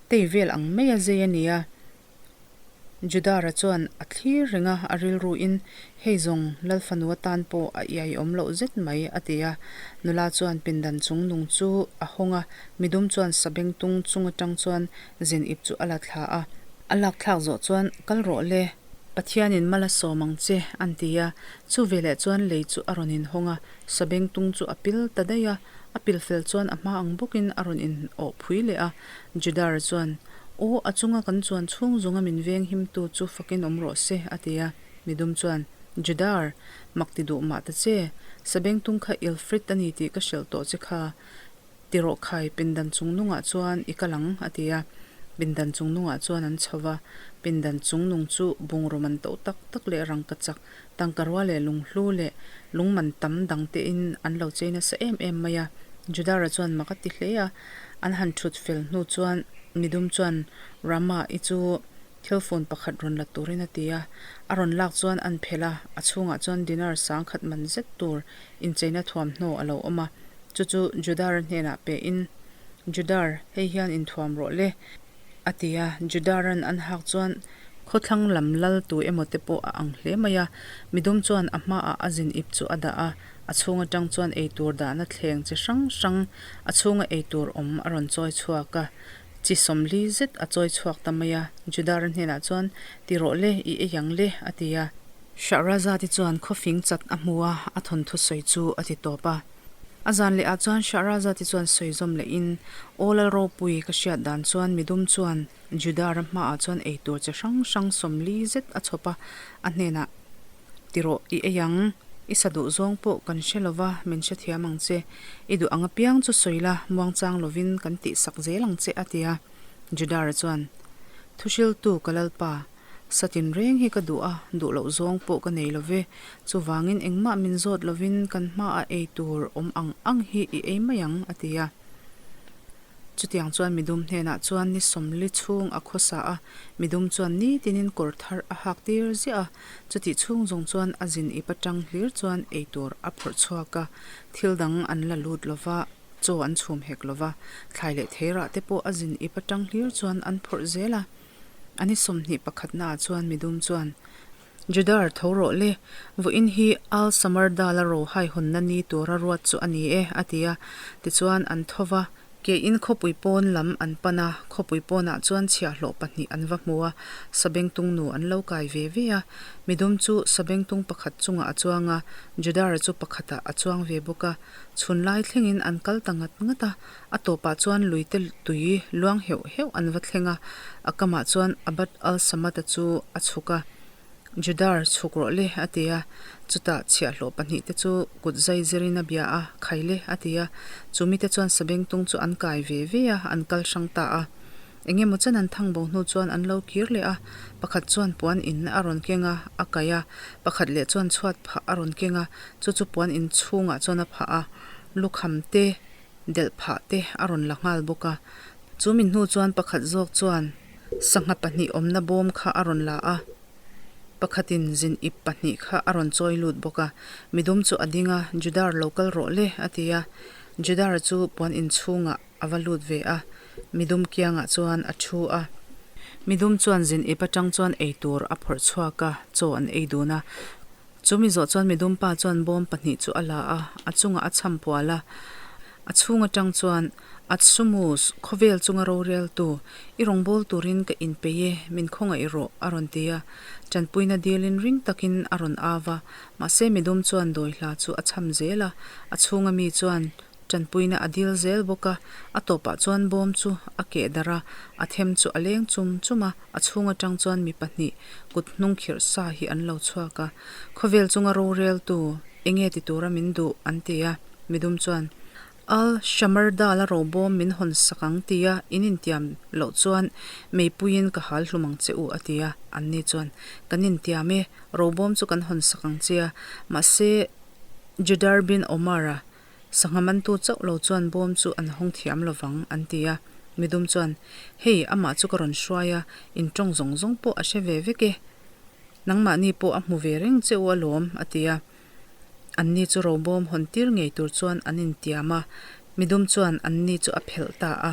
tei vel ang mai a zei a ni a. Judara chuan a thlir reng a, a rilruin, Hei zawng, Lal fanu atan pawh a iai awm loh zet mai, a ti a. Nula chuan pindan chung nung chu a hawng a, midum chuan sabengtung chung atang chuan zin ip chu a la thla a. A lak thlak zawh chuan, Kal rawh le, Pathianin mal a sawm ang che, an ti a. Chu veleh chuan lei chu a rawn inhawng a, sabengtung chu a pil ta daih a. A pil fel chuan a hma ang bawkin a rawn inawh phui leh a. Judara chuan, Aw, a chunga kan chuan chhung zawnga min veng himtu chu fakin awm rawh se, a ti a. Midum chuan, Judar, mak ti duh mah ta che. Sabengtung kha Ilfrit a ni tih ka hrilh tawh che kha. Ti rawh khai, pindan chung nungah chuan i kal ang, a ti a. Pindan chung nungah chuan an chho va. Pindan chung nung chu bungraw man to tak tak leh rangka chak, tangkarua leh lunghlu leh lungman tam dang tein an lo chei nasa em em mai a. Judara chuan mak a ti hle a. An han thut fel hnu chuan midum chuan Rama-i chu thil phone pakhat rawn la turin a ti a. A rawn lak chuan an phelh a, a chhungah chuan dinar sangkhat man zet tur incheina thuamhnaw a lo awm a. Chu chu Judara hnenah pein, Judar, hei hian inthuam rawh le, a ti a. Judaran an hak chuan khawthlang lam lal tu emaw te pawh a ang hle mai a. Midum chuan a hmaah a zin ip chu a dah a. A chhung atang chuan eitur dahna thleng chi hrang hrang a chhunga eitur awm a rawn chawi chhuak a, chi sawmli zet a chawi chhuak ta mai a. Judara hnenah chuan, Ti rawh le, i ei ang le, a ti a. Shahrazad-i chuan khawfing chat a hmu a, a thawnthu sawi chu a ti tawp a. A zan leh ah chuan Shahrazad-i chuan sawi zawm lehin, Aw Lalropui, ka hriat dan chuan midum chuan Judara hmaah chuan eitur chi hrang hrang sawmli zet a chhawp a, a hnenah, Ti rawh, i ei ang. I sa duh zawng pawh kan hre lo va, min hrethiam ang che. I duh ang apiang chu sawi la, muangchang lovin kan tihsak zel ang che, a ti a. Judara chuan, Thuhriltu ka Lalpa, sa tinreng hi ka duh a, duh loh zawng pawh ka nei lo ve. Chuvangin engmah min zawt lovin kan hmaah ei tur awm ang ang hi i ei mai ang, a ti a. Chutiang chuan midum hnenah chuan ni sawmli chhung a khawsa a, midum chuan nitinin kawr thar a hak tir ziah a, chutih chhung zawng chuan a zin ip atang hlir chuan eitur a phawrh chhuak a, thil dang an la lut lo va, chaw an chhum hek lo va, thlai leh theirah te pawh a zin ip atang hlir chuan an phawrh zel a. A ni 21 naah chuan midum chuan Judar tho rawh le, vawiin hi Al Samardala ro haihawnna ni tura ruat chu a ni e, a ti a. Tichuan an tho va, kein khawpui pawn lam an pan a, khawpui pawnah chuan chhiahhlawh pahnih an va hmu a, sabengtung nu an lo kai ve ve a. Midum chu sabengtung pakhat chungah a chuang a, Judara chu pakhatah a chuang ve bawk a. Chhun lai thlengin an kal ta ngat ngat a, a tawpah chuan luite tui luang heuh heuh an va thleng a, a kamah chuan Abad al-Samad-a chu a chhuk a, Judar, chhuk rawh le, a ti a. Chutah chhiahhlawh pahnihte chu kut zai zirin a bia a, Khai le, a ti a. Chu mite chuan sabengtung chu an kai ve ve a, an kal hrang ta a. Eng emaw chen an thang bo hnu chuan an lo kir leh a, pakhat chuan puan in a rawn keng a, a kaih a, pakhat leh chuan chhuat phah a rawn keng a, chu chu puan in chhungah chuan a phah a, lukham te, delh phah te a rawn la nghal bawk a. Chu mi hnu chuan pakhat zawk chuan sangha pahnih awmna bawm kha a rawn la a, pakhatin zin ip pahnih kha a rawn chawi lut bawk a, midum chu a ding a, Judar lo kal rawh le, a ti a. Judar chu puan in chhungah a va lut ve a, midum kiangah chuan a thu a. Midum chuan zin ip atang chuan eitur a phawrh chhuak a, chaw an ei dun a. Chu mi zawh chuan midum pa chuan bawm pahnih chu a la a, a chungah a chham pual a. A chhung atang chuan, Atsumus, khawvel chunga roreltu, i rawngbâwl turin ka inpeih e, min khawngaih rawh, a rawn ti a. Ṭanpuina dilin ring takin a rawn au a. Mahse midum chuan dawi hla chu a chham zel a, a chhunga mi chuan, Tanpuina a dil zel bawk a, a tawpah chuan bawm chu a keh darh a, a them chu a leng chum chum a, a chhung atang chuan mi pahnih kut hnung khirh sa hi an lo chhuak a. Khawvel chunga roreltu, enge ti tura min duh? an ti a, midum chuan, Al Shamardal a robawm min hawn sak ang tia in intiam loh chuan meipuiin ka hal hlum ang che u a ti a, anni chuan, Kan intiam e, robawm chu kan hawn sak ang che a, mahse Judar bin Omar-a Sangha mantu chauh lo chuan bawm chu an hawng thiam lo vang, an ti a. Midum chuan, Hei, amah chu ka rawn hruai a, in tawng zawng zawng pawh a hre ve vek e. Nangmahni pawh a hmu ve reng che u alawm, a ti a. Anni chu robawm hawn tir ngei tur chuan an intiam a. Midum chuan anni chu a phelh ta a.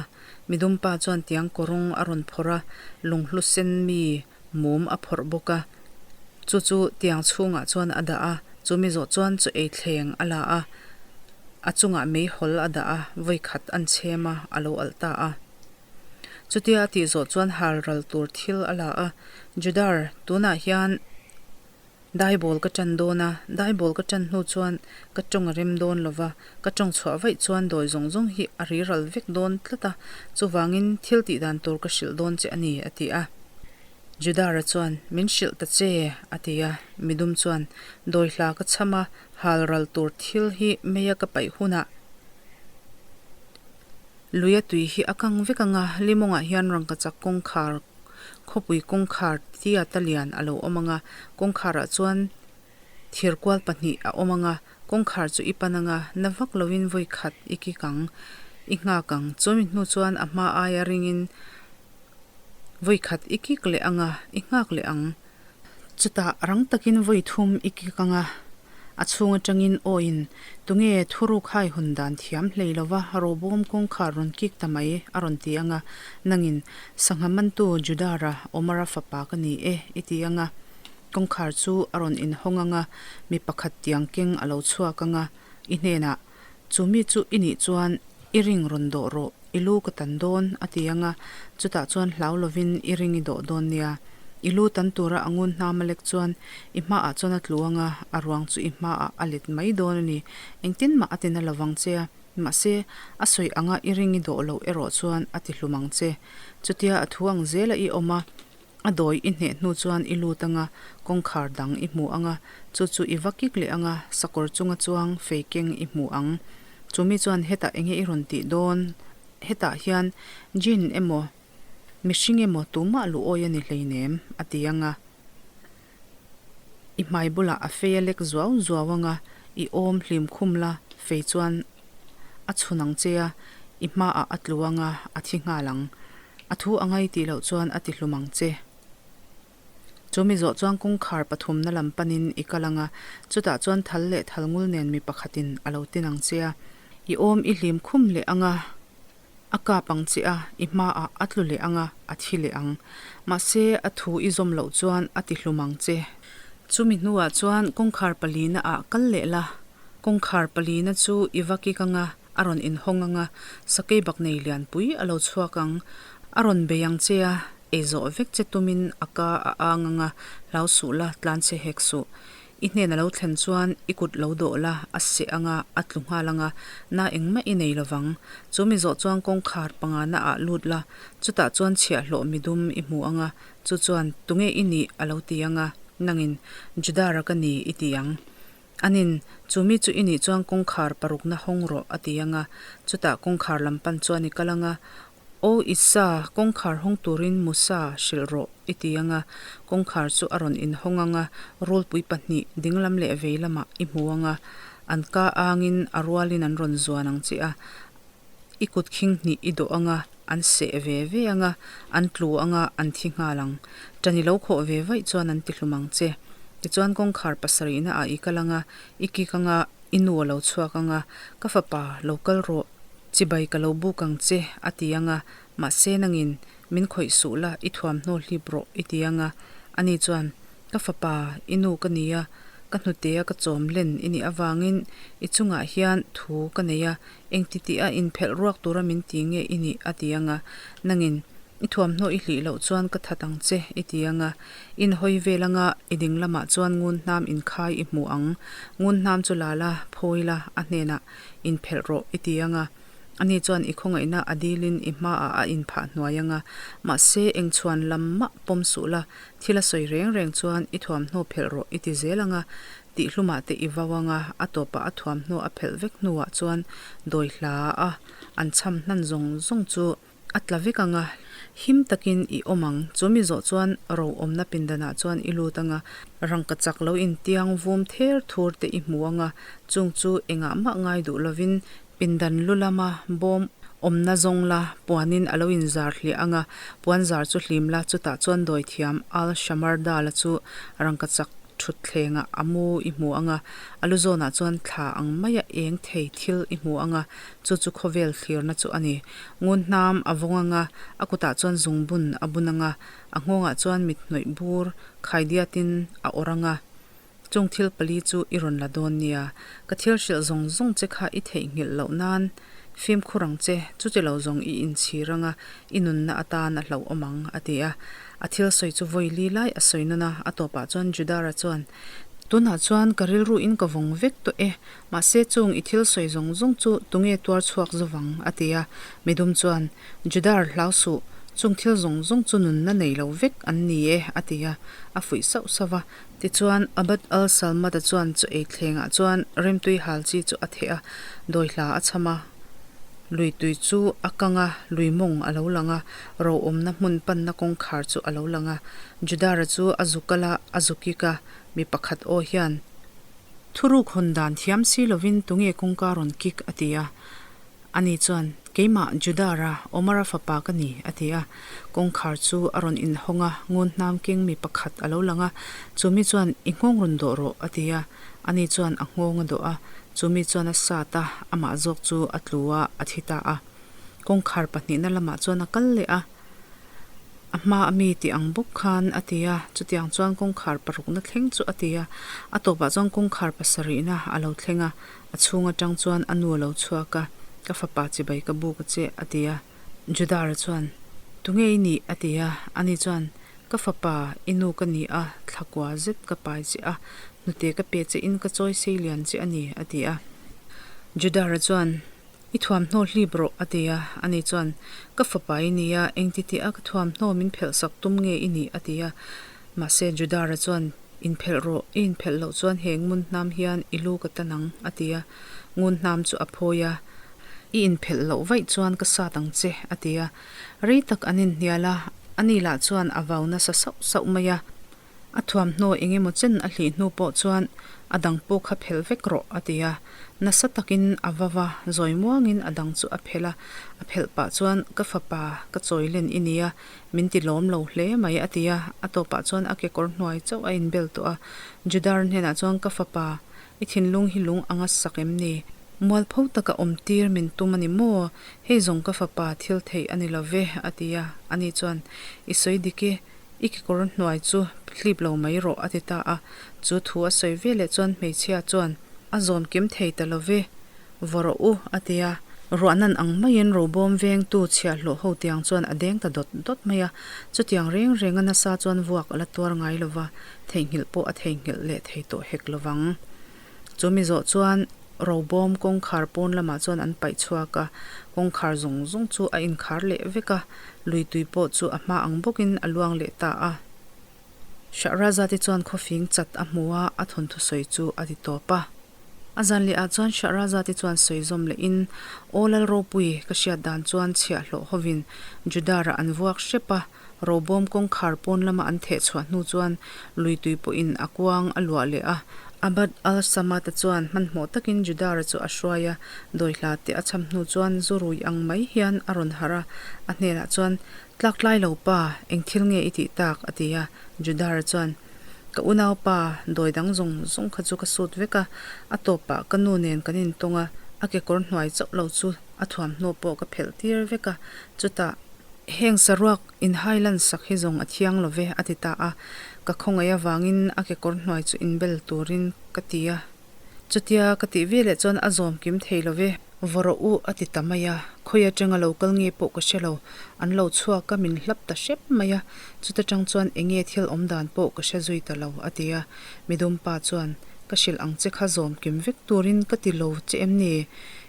Midum pa chuan tiang kawrawng a rawn phawrh a, lunghlu sen mi mum a phawrh bawk a. Chu chu tiang chhungah chuan a dah a, chu mi zawh chuan chaw ei thleng a la a, a chungah meihawl a dah a, vawikhat an chhem a, a lo alh ta a. Chutia a tih zawh chuan hal ral tur thil a la a, Judar, tunah hian Daibawl ka ṭan dawn a, daibawl ka ṭan hnu chuan ka ṭawng a rem dawn lo va, ka ṭawng chhuah vaih chuan dawi zawng zawng hi a ri ral vek dawn tlat a, chuvangin thil tih dan tur ka hrilh dawn che a ni, a ti a. Judara chuan, Min hrilh ta che, a ti a. Midum chuan, Dawi hla ka chham a, hal ral tur thil hi meia ka paih hunah luia tui hi a kang vek ang a, limawngah hian rangkachak kawngkhar Khawpui kawngkhar tiata lian a lo awm ang a, kawngkharah chuan thir kual pahnih a awm ang a, kawngkhar chu i pan ang a, na vak lovin vawi khat i kik ang, i nghak ang. Chumi hnu chuan a hma aia ringin vawi khat i kik leh ang a, i nghak leh ang. Chutah rang takin vawi thum i kik ang a, a chhung atangin awiin tunge thuruk hai hun dan thiam hlei lova robawm kawngkhar rawn kik ta mai a rawn ti ang a, nangin sangha mantu Judara Omara fapa ka ni e i ti ang a, kawngkhar chu a rawn inhawng ang a, mi pakhat tiang keng a lo chhuak ang a, i hnenah chu mi chu i nih chuan i ring rawn dawh rawh, i lu ka tan dawn, a ti ang a, chutah chuan hlau lovin i ring i dawh dawn nia. I lu tan tura a ngun hnam a lek chuan i hmaah chuan a tlu ang a, a ruang chu i hmaah a let mai dawn a ni. Engtin mah a ti na lovang che a, mahse, a sawi anga i ring i dawh loh erawh chuan a ti hlum ang che. Chutia a thu ang zela i awm a, A dawi i hneh hnu chuan i lut anga, kawngkhar dang i hmu anga, chu chu i va kik leh anga, sakawr chunga chuang fei keng i hmu ang. Chumi chuan hetah enge i rawn tih dawn? Hetah hian jinn emaw, mihring emaw tumah luh awi a ni hleinem, a ti anga. I hmai bulah a fei a lek zuau zuau anga, i awm hlim khum la, fei chuan a chhun ang che a, i hmaah a tlu anga, a thi nghal ang. A thu a ngai tih loh chuan a ti hlum ang che. Chu mi zawh chuan kawngkhar pathumna lam panin i kal ang a, chutah chuan thal leh thal ngul nen mi pakhatin a lo tin ang che a, i awm i hlim khum leh ang a, a kap ang che a, i hmaah a tlu leh ang a, a thi leh ang. Mahse, a thu i zawm loh chuan a ti hlum ang che. Chu mi hnuah chuan kawngkhar palina ah kal leh la, kawngkhar palina chu i va kik ang a, A rawn inhawng ang a, sakei bak nei lianpui a lo chhuak ang. A rawn bei ang che a, ei zawh vek che tumin a ka a ang ang a, hlau suh la, tlan che hek suh. I hnen a lo thlen chuan i kut lo dawh la, a seh ang a, a tlu nghal ang a, na engmah i nei lovang. Chu mi zawh chuan kawngkhar pangana ah lut la, chutah chuan chhiahhlawh midum i hmu ang a, chu chuan tunge i nih a lo ti ang a, nangin Judara ka ni i ti ang. Anin, Chu mi chu i nih chuan kawngkhar parukna hawng rawh, a ti ang a. Chutah kawngkhar lam pan chuan i kal ang a. Aw Isa, kawngkhar hawng turin Musa hrilh rawh, i ti ang a. Kawngkhar chu a rawn inhawng ang a, rulpui pahnih dinglam leh vei lamah i hmu ang a. An ka angin a rualin an rawn zuan ang che a. I kut khing hnih i dawh ang a, an seh ve ve ang a, an tlu ang a, an thi nghal ang. Ṭan i lo khawh ve vaih chuan an ti hlum ang che. Tichuan kawngkhar pasarihna ah i kal ang a, i kik ang a, i nu a lo chhuak ang a, Ka fapa, lo kal rawh, chibai ka lo buk ang che, a ti ang a, mahse nangin, Min khawih suh la, i thuamhnaw hlip rawh, i ti ang a. Ani chuan, Ka fapa, i nu ka ni a, ka hnutea ka chawm len i nih avangin i chungah hian thu ka nei a, Engti tih a inphelh ruak tura min ti nge i nih? a ti ang a. Nangin, I thuamhnaw i hlih loh chuan ka that ang che, i ti ang a. Inhawi vel anga i ding lamah chuan ngun hnam inkhai i hmu ang. Ngun hnam chu la la, phawi la, a hnenah inphelh rawh, i ti ang a. Ani chuan i khawngaihna a dilin i hmaah a inphah hnuai ang a. Mahse, eng chhuan lam mah pawm suh la, thil a sawi reng reng chuan i thuamhnaw phelh rawh, i ti zel ang a. Tih hlumah te i vau ang a, a tawpah a thuamhnaw a phelh vek hnuah chuan dawi hla a an chham hnan zawng zawng chu a tla vek ang a, him takin i awm ang. Chu mi zawh chuan ro awmna pindanah chuan i lut ang a, rangka chak lo intiang vum ther thur te i hmu ang a, chung chu engah mah ngai duh lovin pindan lu lama bawm awmna zawng la puanin a lo inzar hliah ang a, puan zar chu hlim la, chutah chuan dawithiam Al Shamardala chu rangka chak. Ṭhutthlengah a mu i hmu ang a, a lu zawnah chuan thla ang maia eng thei thil i hmu ang a, chu chu khawvel thlirna chu a ni. Ngun hnam a vawng ang a, a kutah chuan zungbun a bun ang a, a nghawngah chuan mit hnawih bur khaidiatin a awrh ang a. Chung thil pali chu i rawn la dawn nia. Ka thil hrilh zawng zawng che kha i theihnghilh loh nan fimkhur ang che, chuti lo zawng i inchhir ang a, i nunna atan a hlauhawm ang, a ti a. A thil sawi chu vawi li lai a sawi nawn a, a tawpah chuan Judara chuan, Tunah chuan ka rilruin ka vawng vek tawh e, mahse chung i thil sawi zawng zawng chu tunge tuar chhuak zovang? a ti a. Midum chuan, Judar, hlau suh, chung thil zawng zawng chu nunna nei lo vek an ni e, a ti a, a fuih sauh sauh va. Tichuan, Abd al-Salmad-a chuan chaw ei thlengah chuan remtui hal chi chu a theh a, dawi hla a chham a. Lui tui chu a kang a, lui mawng a lo lang a, ro awmna hmun panna kawngkhar chu a lo lang a. Judara chu a zu kal a, a zu kik a, mi pakhat aw hian, Thuruk hawn dan thiam si lovin tunge kawngka rawn kik? a ti a. Ani chuan, Keimah, Judara, Omara fapa ka ni, a ti a. Kawngkhar chu a rawn inhawng a, ngun hnam keng mi pakhat a lo lang a. Chu mi chuan, I nghawng rawn dawh rawh, a ti a. Ani chuan a nghawng a dawh a. Chu mi chuan a sat a, amah zawk chu a tlu a, a thi ta a. Kawngkhar pahnihna lamah chuan a kal leh a. A hma a mi tih ang bawk khan a ti a, chutiang chuan kawngkhar parukna thleng chu a ti a, a tawpah chuan kawngkhar pasarihna a lo thleng a, a chhung atang chuan a nu a lo chhuak a, Ka fapa chibai ka buk a che a ti a, Judara chuan, Tunge i nih? a ti a, ani chuan, Ka fapa, i nu ka ni a, thlakua zet ka pai che a, hnute ka pe che in ka chawi sei lian che a ni a ti a. Judara chuan, I thuamhnaw hlip rawh, a ti a. Ani chuan, Ka fapa i ni a, engti tih a ka thuamhnaw min phelh sak tum nge i nih? a ti a. Mahse, Judara chuan, Inphelh rawh, i inphelh loh chuan he ngun hnam hian i lu ka tan ang, a ti a. Ngun hnam chu a phawi a, I inphelh loh vaih chuan ka sat ang che, a ti a. Rei tak an inhnial a, ani lah chuan a vau nasa sauh sauh mai a. A thuamhnaw eng emaw chen a hlih hnu pawh chuan a dang pawh kha phelh vek rawh a ti a. Nasa takin a va va, zawi muangin a dang chu a phelh a. A phelh pah chuan ka fapa ka chawi len i nia, min ti lawm lo hle mai a ti a. A tawpah chuan a kekawr hnuai chauh a inbel tawh a. Judar hnenah chuan ka fapa, i thinlung hi lung anga sak em ni? Mualpho taka awm tir min tum a ni maw? Hei zawng ka fapa thil theih a ni lo ve a ti a. Ani chuan, I sawi dik e, I kekawr hnuai chu hlip lo mai rawh a ti ta a. Chu thu a sawi veleh chuan hmeichhia chuan a zawm kim thei ta lo ve, Vaw rawh u a ti a. Ruahnan ang maiin robawm vengtu chhiahhlawh ho tiang chuan a deng ta dawt dawt mai a. Chutiang reng renga nasa chuan vuak a la tuar ngai lo va, theihnghilh pawh a theihnghilh leh thei tawh hek lo vang. Chu mi zawh chuan robawm kawngkhar pawn lamah chuan an paih chhuak a, kawngkhar zawng zawng chu a inkhar leh vek a, lui tui pawh chu a hma ang bawkin a luang leh ta a. Shahrazad-i chuan khawfing chat a hmu a, a thawnthu sawi chu a ti tawp a. A zan leh ah chuan Shahrazad-i chuan sawi zawm lehin, Aw Lalropui, ka hriat dan chuan chhiahhlawh hovin Judar-ah an vuak hrep a, Robawm kawngkhar pawn lama an theh chhuah hnu chuan lui tui pawhin a kuang a luah leh a. Abd al-Samad-a chuan hmanhmawh takin Judara chu a hruai a, dawihla te a cham hnu chuan zu rui ang mai hian a rawn harh a, a hnenah chuan, Tlaktlai lo pa, eng thil nge i tih tak? a ti a. Judara chuan, Ka unaupa, dawi dang zawng zawng kha chu ka sut vek a, a tawpah ka nu nen kan intawng a, a kekawr hnuai chauh lo chu a thuamhnaw pawh ka phelh tir vek a, chutah, Heng saruak inhai lan sak hi zawng a thiang lo ve, a ti ta a. Ka khawngaih avangin a kekawr hnuai chu inbel turin ka ti a. Chutia ka tih veleh chuan a zawm kim thei lo ve. Vaw rawh u, a ti ta mai a. Khawi atanga lo kal nge pawh ka hre lo. An lo chhuak a, min hlap ta hrep mai a. Chuta tang chuan eng nge thil awm dan pawh ka hre zui ta lo, a ti a. Midumpa chuan, Ka hrilh ang che kha zawm kim vek turin ka ti lo che em ni?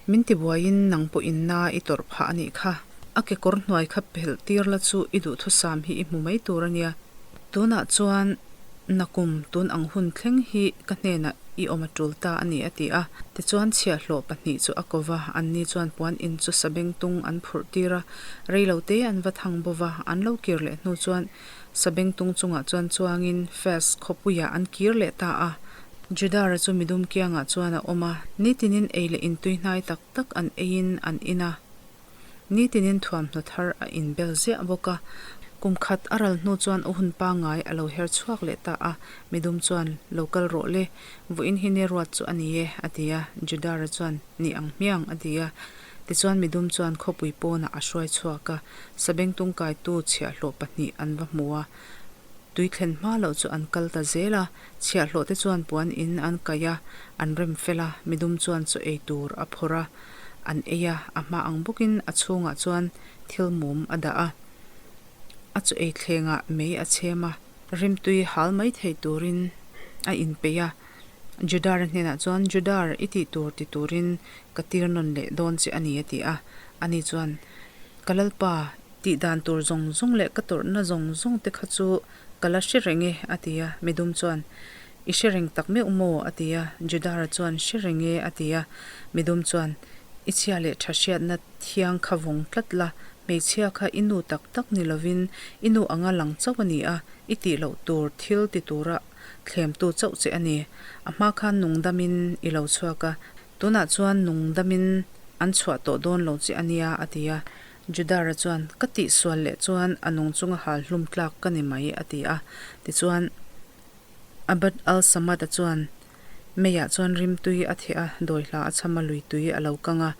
Min tibuaiin nang pawhin na i tawrh phah a nih kha. A kekawr hnuai kha phelh tir la chu i duhthusam hi i hmu mai tur a nia. Tunah chuan nakum tun ang hun thleng hi ka hnenah i awm a tul ta a ni a ti a. Tichuan chhiahhlawh pahnih chu a ko va, anni chuan puan in chu sabengtung an phurh tir a, reilo te an va thang bo va, an lo kir leh hnu chuan sabengtung chungah chuan chuangin Fes khawpuiah an kir leh ta a. Judara chu midum kiangah chuan a awm a, nitinin ei leh intui hnai tak tak an eiin an in a. Nitinin thuamhnaw thar a inbel ziah bawk a. Kum khat a ral hnu chuan a hun pangngai a lo her chhuak leh ta a, midum chuan, Lo kal rawh le, vawiin hi ne ruat chu a ni e, a ti a. Judara chuan, Ni ang hmiang, a ti a. Tichuan midum chuan khawpui pawnah a hruai chhuak a, sabengtung kaitu chhiahhlawh pahnih an va hmu a. Tui thlen hma loh chu an kal ta zel a, chhiahhlawh te chuan puan in an kaih a, an rem fel a, midum chuan chaw ei tur a phawrh a, an ei a, a hma ang bawkin a chhungah chuan thil mum a dah a. A chaw ei thlengah mei a chhem a, rimtui hal mai thei turin a inpeih a. Judar-a hnenah chuan, Judar, i tih tur ti turin ka tir nawn leh dawn che a ni, a ti a. Ani chuan, Ka Lalpa, tih dan tur zawng zawng leh ka tawrhna zawng zawng te kha chu ka la hre reng e, a ti a. Midum chuan, I hre reng tak meuh maw? a ti a. Judara chuan, Hre reng e, a ti a. Midum chuan, I chhia leh tha hriatna thiang kha vawng tlat la, hmeichhia kha i nu tak tak ni lovin i nu anga lang chauh a ni a, i tih loh tur thil ti tura thlemtu chauh che a ni. A hma khan nungdamin i lo chhuak a, tunah chuan nungdamin an chhuah tawh dawn lo che a nia, a ti a. Judara chuan, Ka tihsual leh chuan a nung chunga hal hlum tlak ka ni mai, a ti a. Tichuan, Abd al-Samad-a chuan meiah chuan rimtui a theh a, dawihla a chham a, lui tui a lo kang a.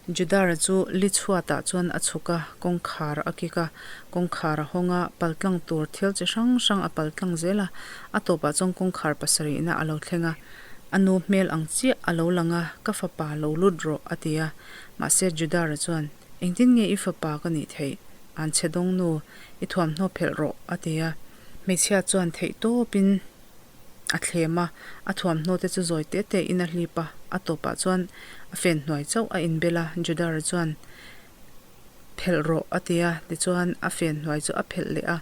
Judara chu li chhuatah chuan a chhuk a, kawngkhar a kik a, kawngkhar a hawng a, paltlang tur thil chi hrang hrang a paltlang zel a, a tawpah chuan kawngkhar pasarihna a lo thleng a. A nu hmel ang chiah a lo lang a, Ka fapa lo lut rawh, a ti a. Mahse Judara chuan, Engtin nge i fapa ka nih theih? An chhe dawng nu, i thuamhnaw phelh rawh, a ti a. Hmeichhia chuan theih tawpin a thlem a, a thuamhnaw te chu zawi te te in a hlip a, a tawpah chuan a fen hnuai chauh a inbel a, Judara chuan, Phelh rawh, a ti a, tichuan a fen hnuai chu a phelh leh a,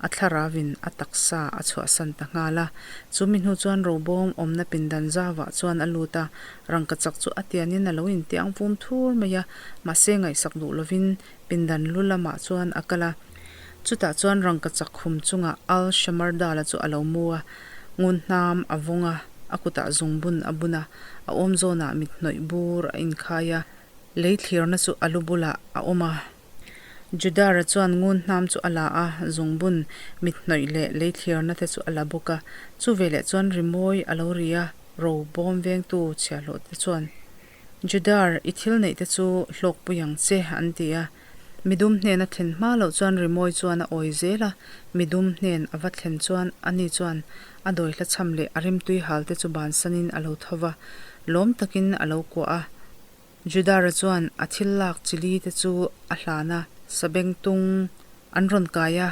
a thlarauin a taksa a chhuahsan ta nghal a. Chu mi hnu chuan robawm awmna pindan zauvah chuan a lut a, rangkachak chu a tianin a lo intiang vum thur mai a, mahse ngaihsak duh lovin pindan lu lamah chuan a kal a. Chutah chuan rangkachak khum chungah Al Shamardala chu a lo mu a, ngun hnam a vawng a, a kutah zungbun a bun a, a awm zawnah mit hnawih bur a inkhai a, lei thlirna chu a lu bulah a awm a. Judara chuan ngun hnam chu a la a, zungbun, mit hnawih leh lei thlirna te chu a la bawk a. Chu veleh chuan rimawi a lo ri a, ro bawm vengtu chhiahhlawh te chuan, Judar, i thil neih te chu hlawkpui ang che, an ti a. Midum hnen a thlen hma loh chuan rimawi chuan a awi zel a, midum hnen a va thlen chuan ani chuan a dawi hla chham leh a rimtui hal te chu bansanin a lo tho va, lawm takin a lo kuah a. Judara chuan a thil lak chili te chu a hlan a, sabengtung an rawn kai a,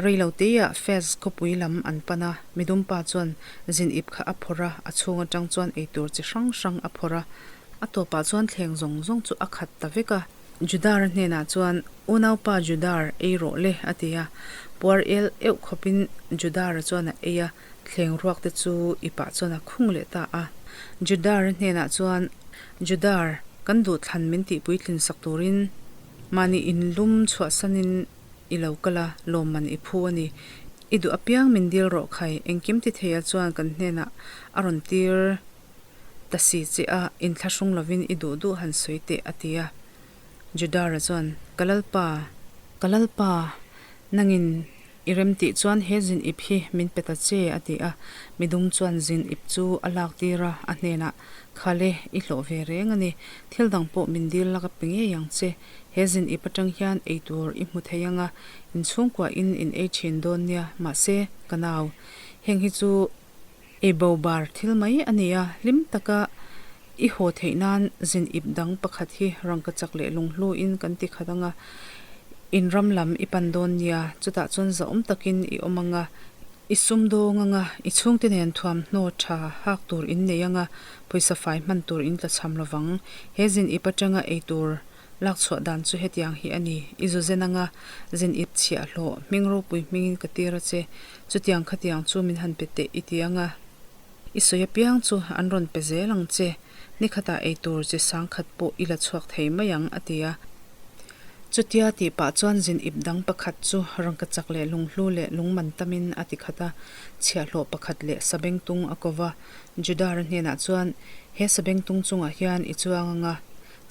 rei lo teiah Fez khawpui lam an pan a, midum pa chuan zin ip kha a phawrh a, a chhung atang chuan eitur chi hrang hrang a phawrh a, a tawpah chuan thleng zawng zawng chu a khat ta vek a. Judar-a hnenah chuan, Unaupa Judar, ei rawh le, a ti a. Puar el euh khawpin Judar-a chuan a ei a, thleng ruak te chu i pah chuan a khung leh ta a. Judar-a hnenah chuan, Judar, kan duhthlan min tih puitlin sak turin mahni inlum chhuahsanin i lo kal a, lawmman i phu a ni. I duh apiang min dil rawh khai, engkim ti theia chuan kan hnenah a rawn tir. Ta si che a, inthlahrung lovin i duh duh han sawi teh, a ti a. Judara chuan, Ka Lalpa, ka Lalpa, nangin i rem tih chuan he zin ip hi min pe ta che, a ti a. Midum chuan zin ip chu a lak tir a, a hnenah, Khale, i hlawh ve reng a ni. Thil dang pawh min dil la ka pe ngei ang che. He zin ip atang hian ei tur i hmu thei ang a, inchhungkua in in ei thin dawn nia, mahse, ka nau, heng hi chu Ei bo bar thil mai a ni a, hlim taka i haw theih nan zin ip dang pakhat hi rangkachak leh lunghlu in kan ti khat ang a, in ram lam i pan dawn nia, chutah chuan zahawm takin i awm ang a, i sum dawng ang a, i chhungte nen thuamhnaw tha hak tur in nei ang a, pawisa fai hman tur in tlachham lovang. He zin ip atanga ei tur Lak chhuah dan chu hetiang hi a ni, I zu zen anga zin ip chhiah hlawh, hming ropui hmingin ka tir a che, chutiang khatiang chu min han pe teh i ti anga i sawi apiang chu an rawn pe zel ang che, nikhatah eitur chi sangkhat pawh i la chhuak thei mai ang a ti a. Chutia tih pah chuan zin ip dang pakhat chu rangkachak leh lunghlu leh lungman tamin a ti khat a, chhiahhlawh pakhat leh sabengtung a ko va, Judara hnenah chuan, He sabengtung chungah hian i chuang anga,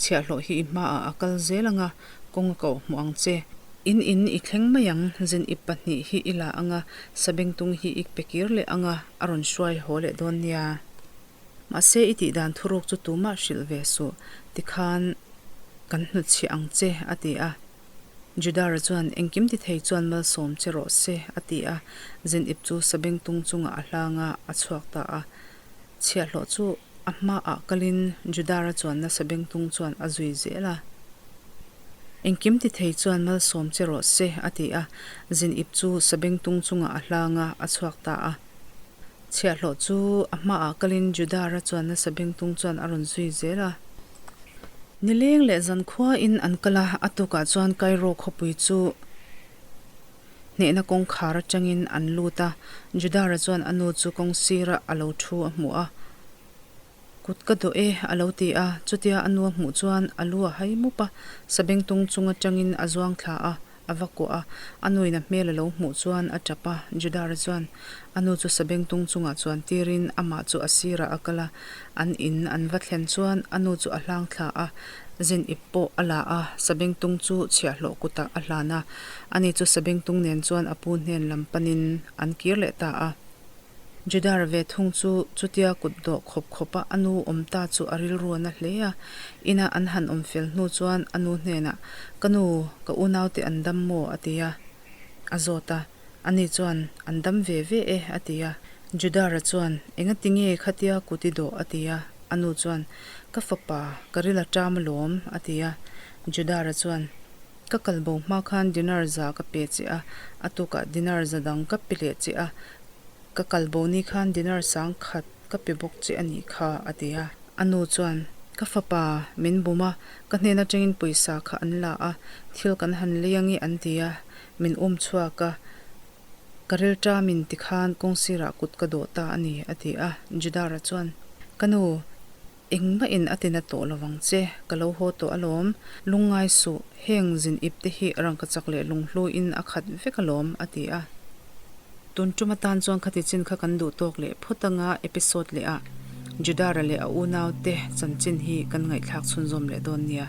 Chhiahhlawh hi i hmaah a kal zel ang a, kawng a koh hmuh ang che. In in i thleng mai ang, zin ip pahnih hi i la ang a, sabengtung hi i pe kir leh ang a, a rawn hruai haw leh dawn nia. Mahse i tih dan thuruk chu tumah hrilh ve suh, tikhan kan hnutchhiah ang che, a ti a. Judara chuan, Engkim ti thei chuan malsawm che rawh se, a ti a. Zin ip chu sabengtung chungah a hlang a, a chhuak ta a. Chhiahhlawh chu a hmaah kalin Judara chuan nasa bengtung chuan a zui zel a. Engkim ti thei chuan malsawm che rawh se, a ti a. Zin ip chu sabengtung chungah a hlang a, a chhuak ta a. Chhiahhlawh chu a hmaah kalin Judara chuan nasa bengtung chuan a rawn zui zel a. Nileng leh zankhuain an kal a, a tukah chuan Cairo khawpui chu Hnehna kawngkhar atangin an lut a, Judara chuan a nu chu kawng sirah a lo thu a hmu a. Kut ka dawh e, a lo ti a. Chutia a nu a hmuh chuan a lu a hai mup a, sabengtung chung atangin a zuang thla a, a va kuah a. A nuin a hmel a lo hmuh chuan a tap a, Judara chuan a nu chu sabengtung chungah chuan tirin amah chu a sirah a kal a. An in an va thlen chuan a nu chu a hlang thla a, zin ip pawh a la a, sabengtung chu chhiahhlawh kutah a hlan a. Ani chu sabengtung nen chuan a pu hnen lam panin an kir leh ta a. Judara ve thung chu chutia kut dawh khawp khawpa a nu awm ta chu a rilru a na hle a. Ina an han awm fel hnu chuan a nu hnenah, Ka nu, ka unaute an dam maw? a ti a. A zawt a. Ani chuan, An dam ve ve e, a ti a. Judara chuan, Engati nge khatia kut i dawh? a ti a. A nu chuan, Ka fapa, ka ril a ṭam alawm, a ti a. Judara chuan, Ka kal bo hma khan dinar za ka pe che a, a tukah dinar za dang ka pe leh che a, ka kal bo ni khan dinar sang khat ka pe bawk che a nih kha, a ti a. A nu chuan, Ka fapa, min bum a, ka hnen atangin pawisa kha an la a, thil kan han lei ange an ti a, min um chhuak a, ka rilṭamin tikhan kawngsirah kut ka dawh ta a ni, a ti a. Judara chuan, Ka nu, Engmah in a tina tawh lo vang che, ka lo haw tawh alawm. Lungngai suh, heng zin ip te hi rangkachak leh lunghlu in a khat vek alawm, a ti a. Tun tum atan chuan khati chin kha kan duh tawk leh phawt anga episode leh ah Judara leh a unau te chanchin hi kan ngaihthlak chhunzawm leh dawn nia.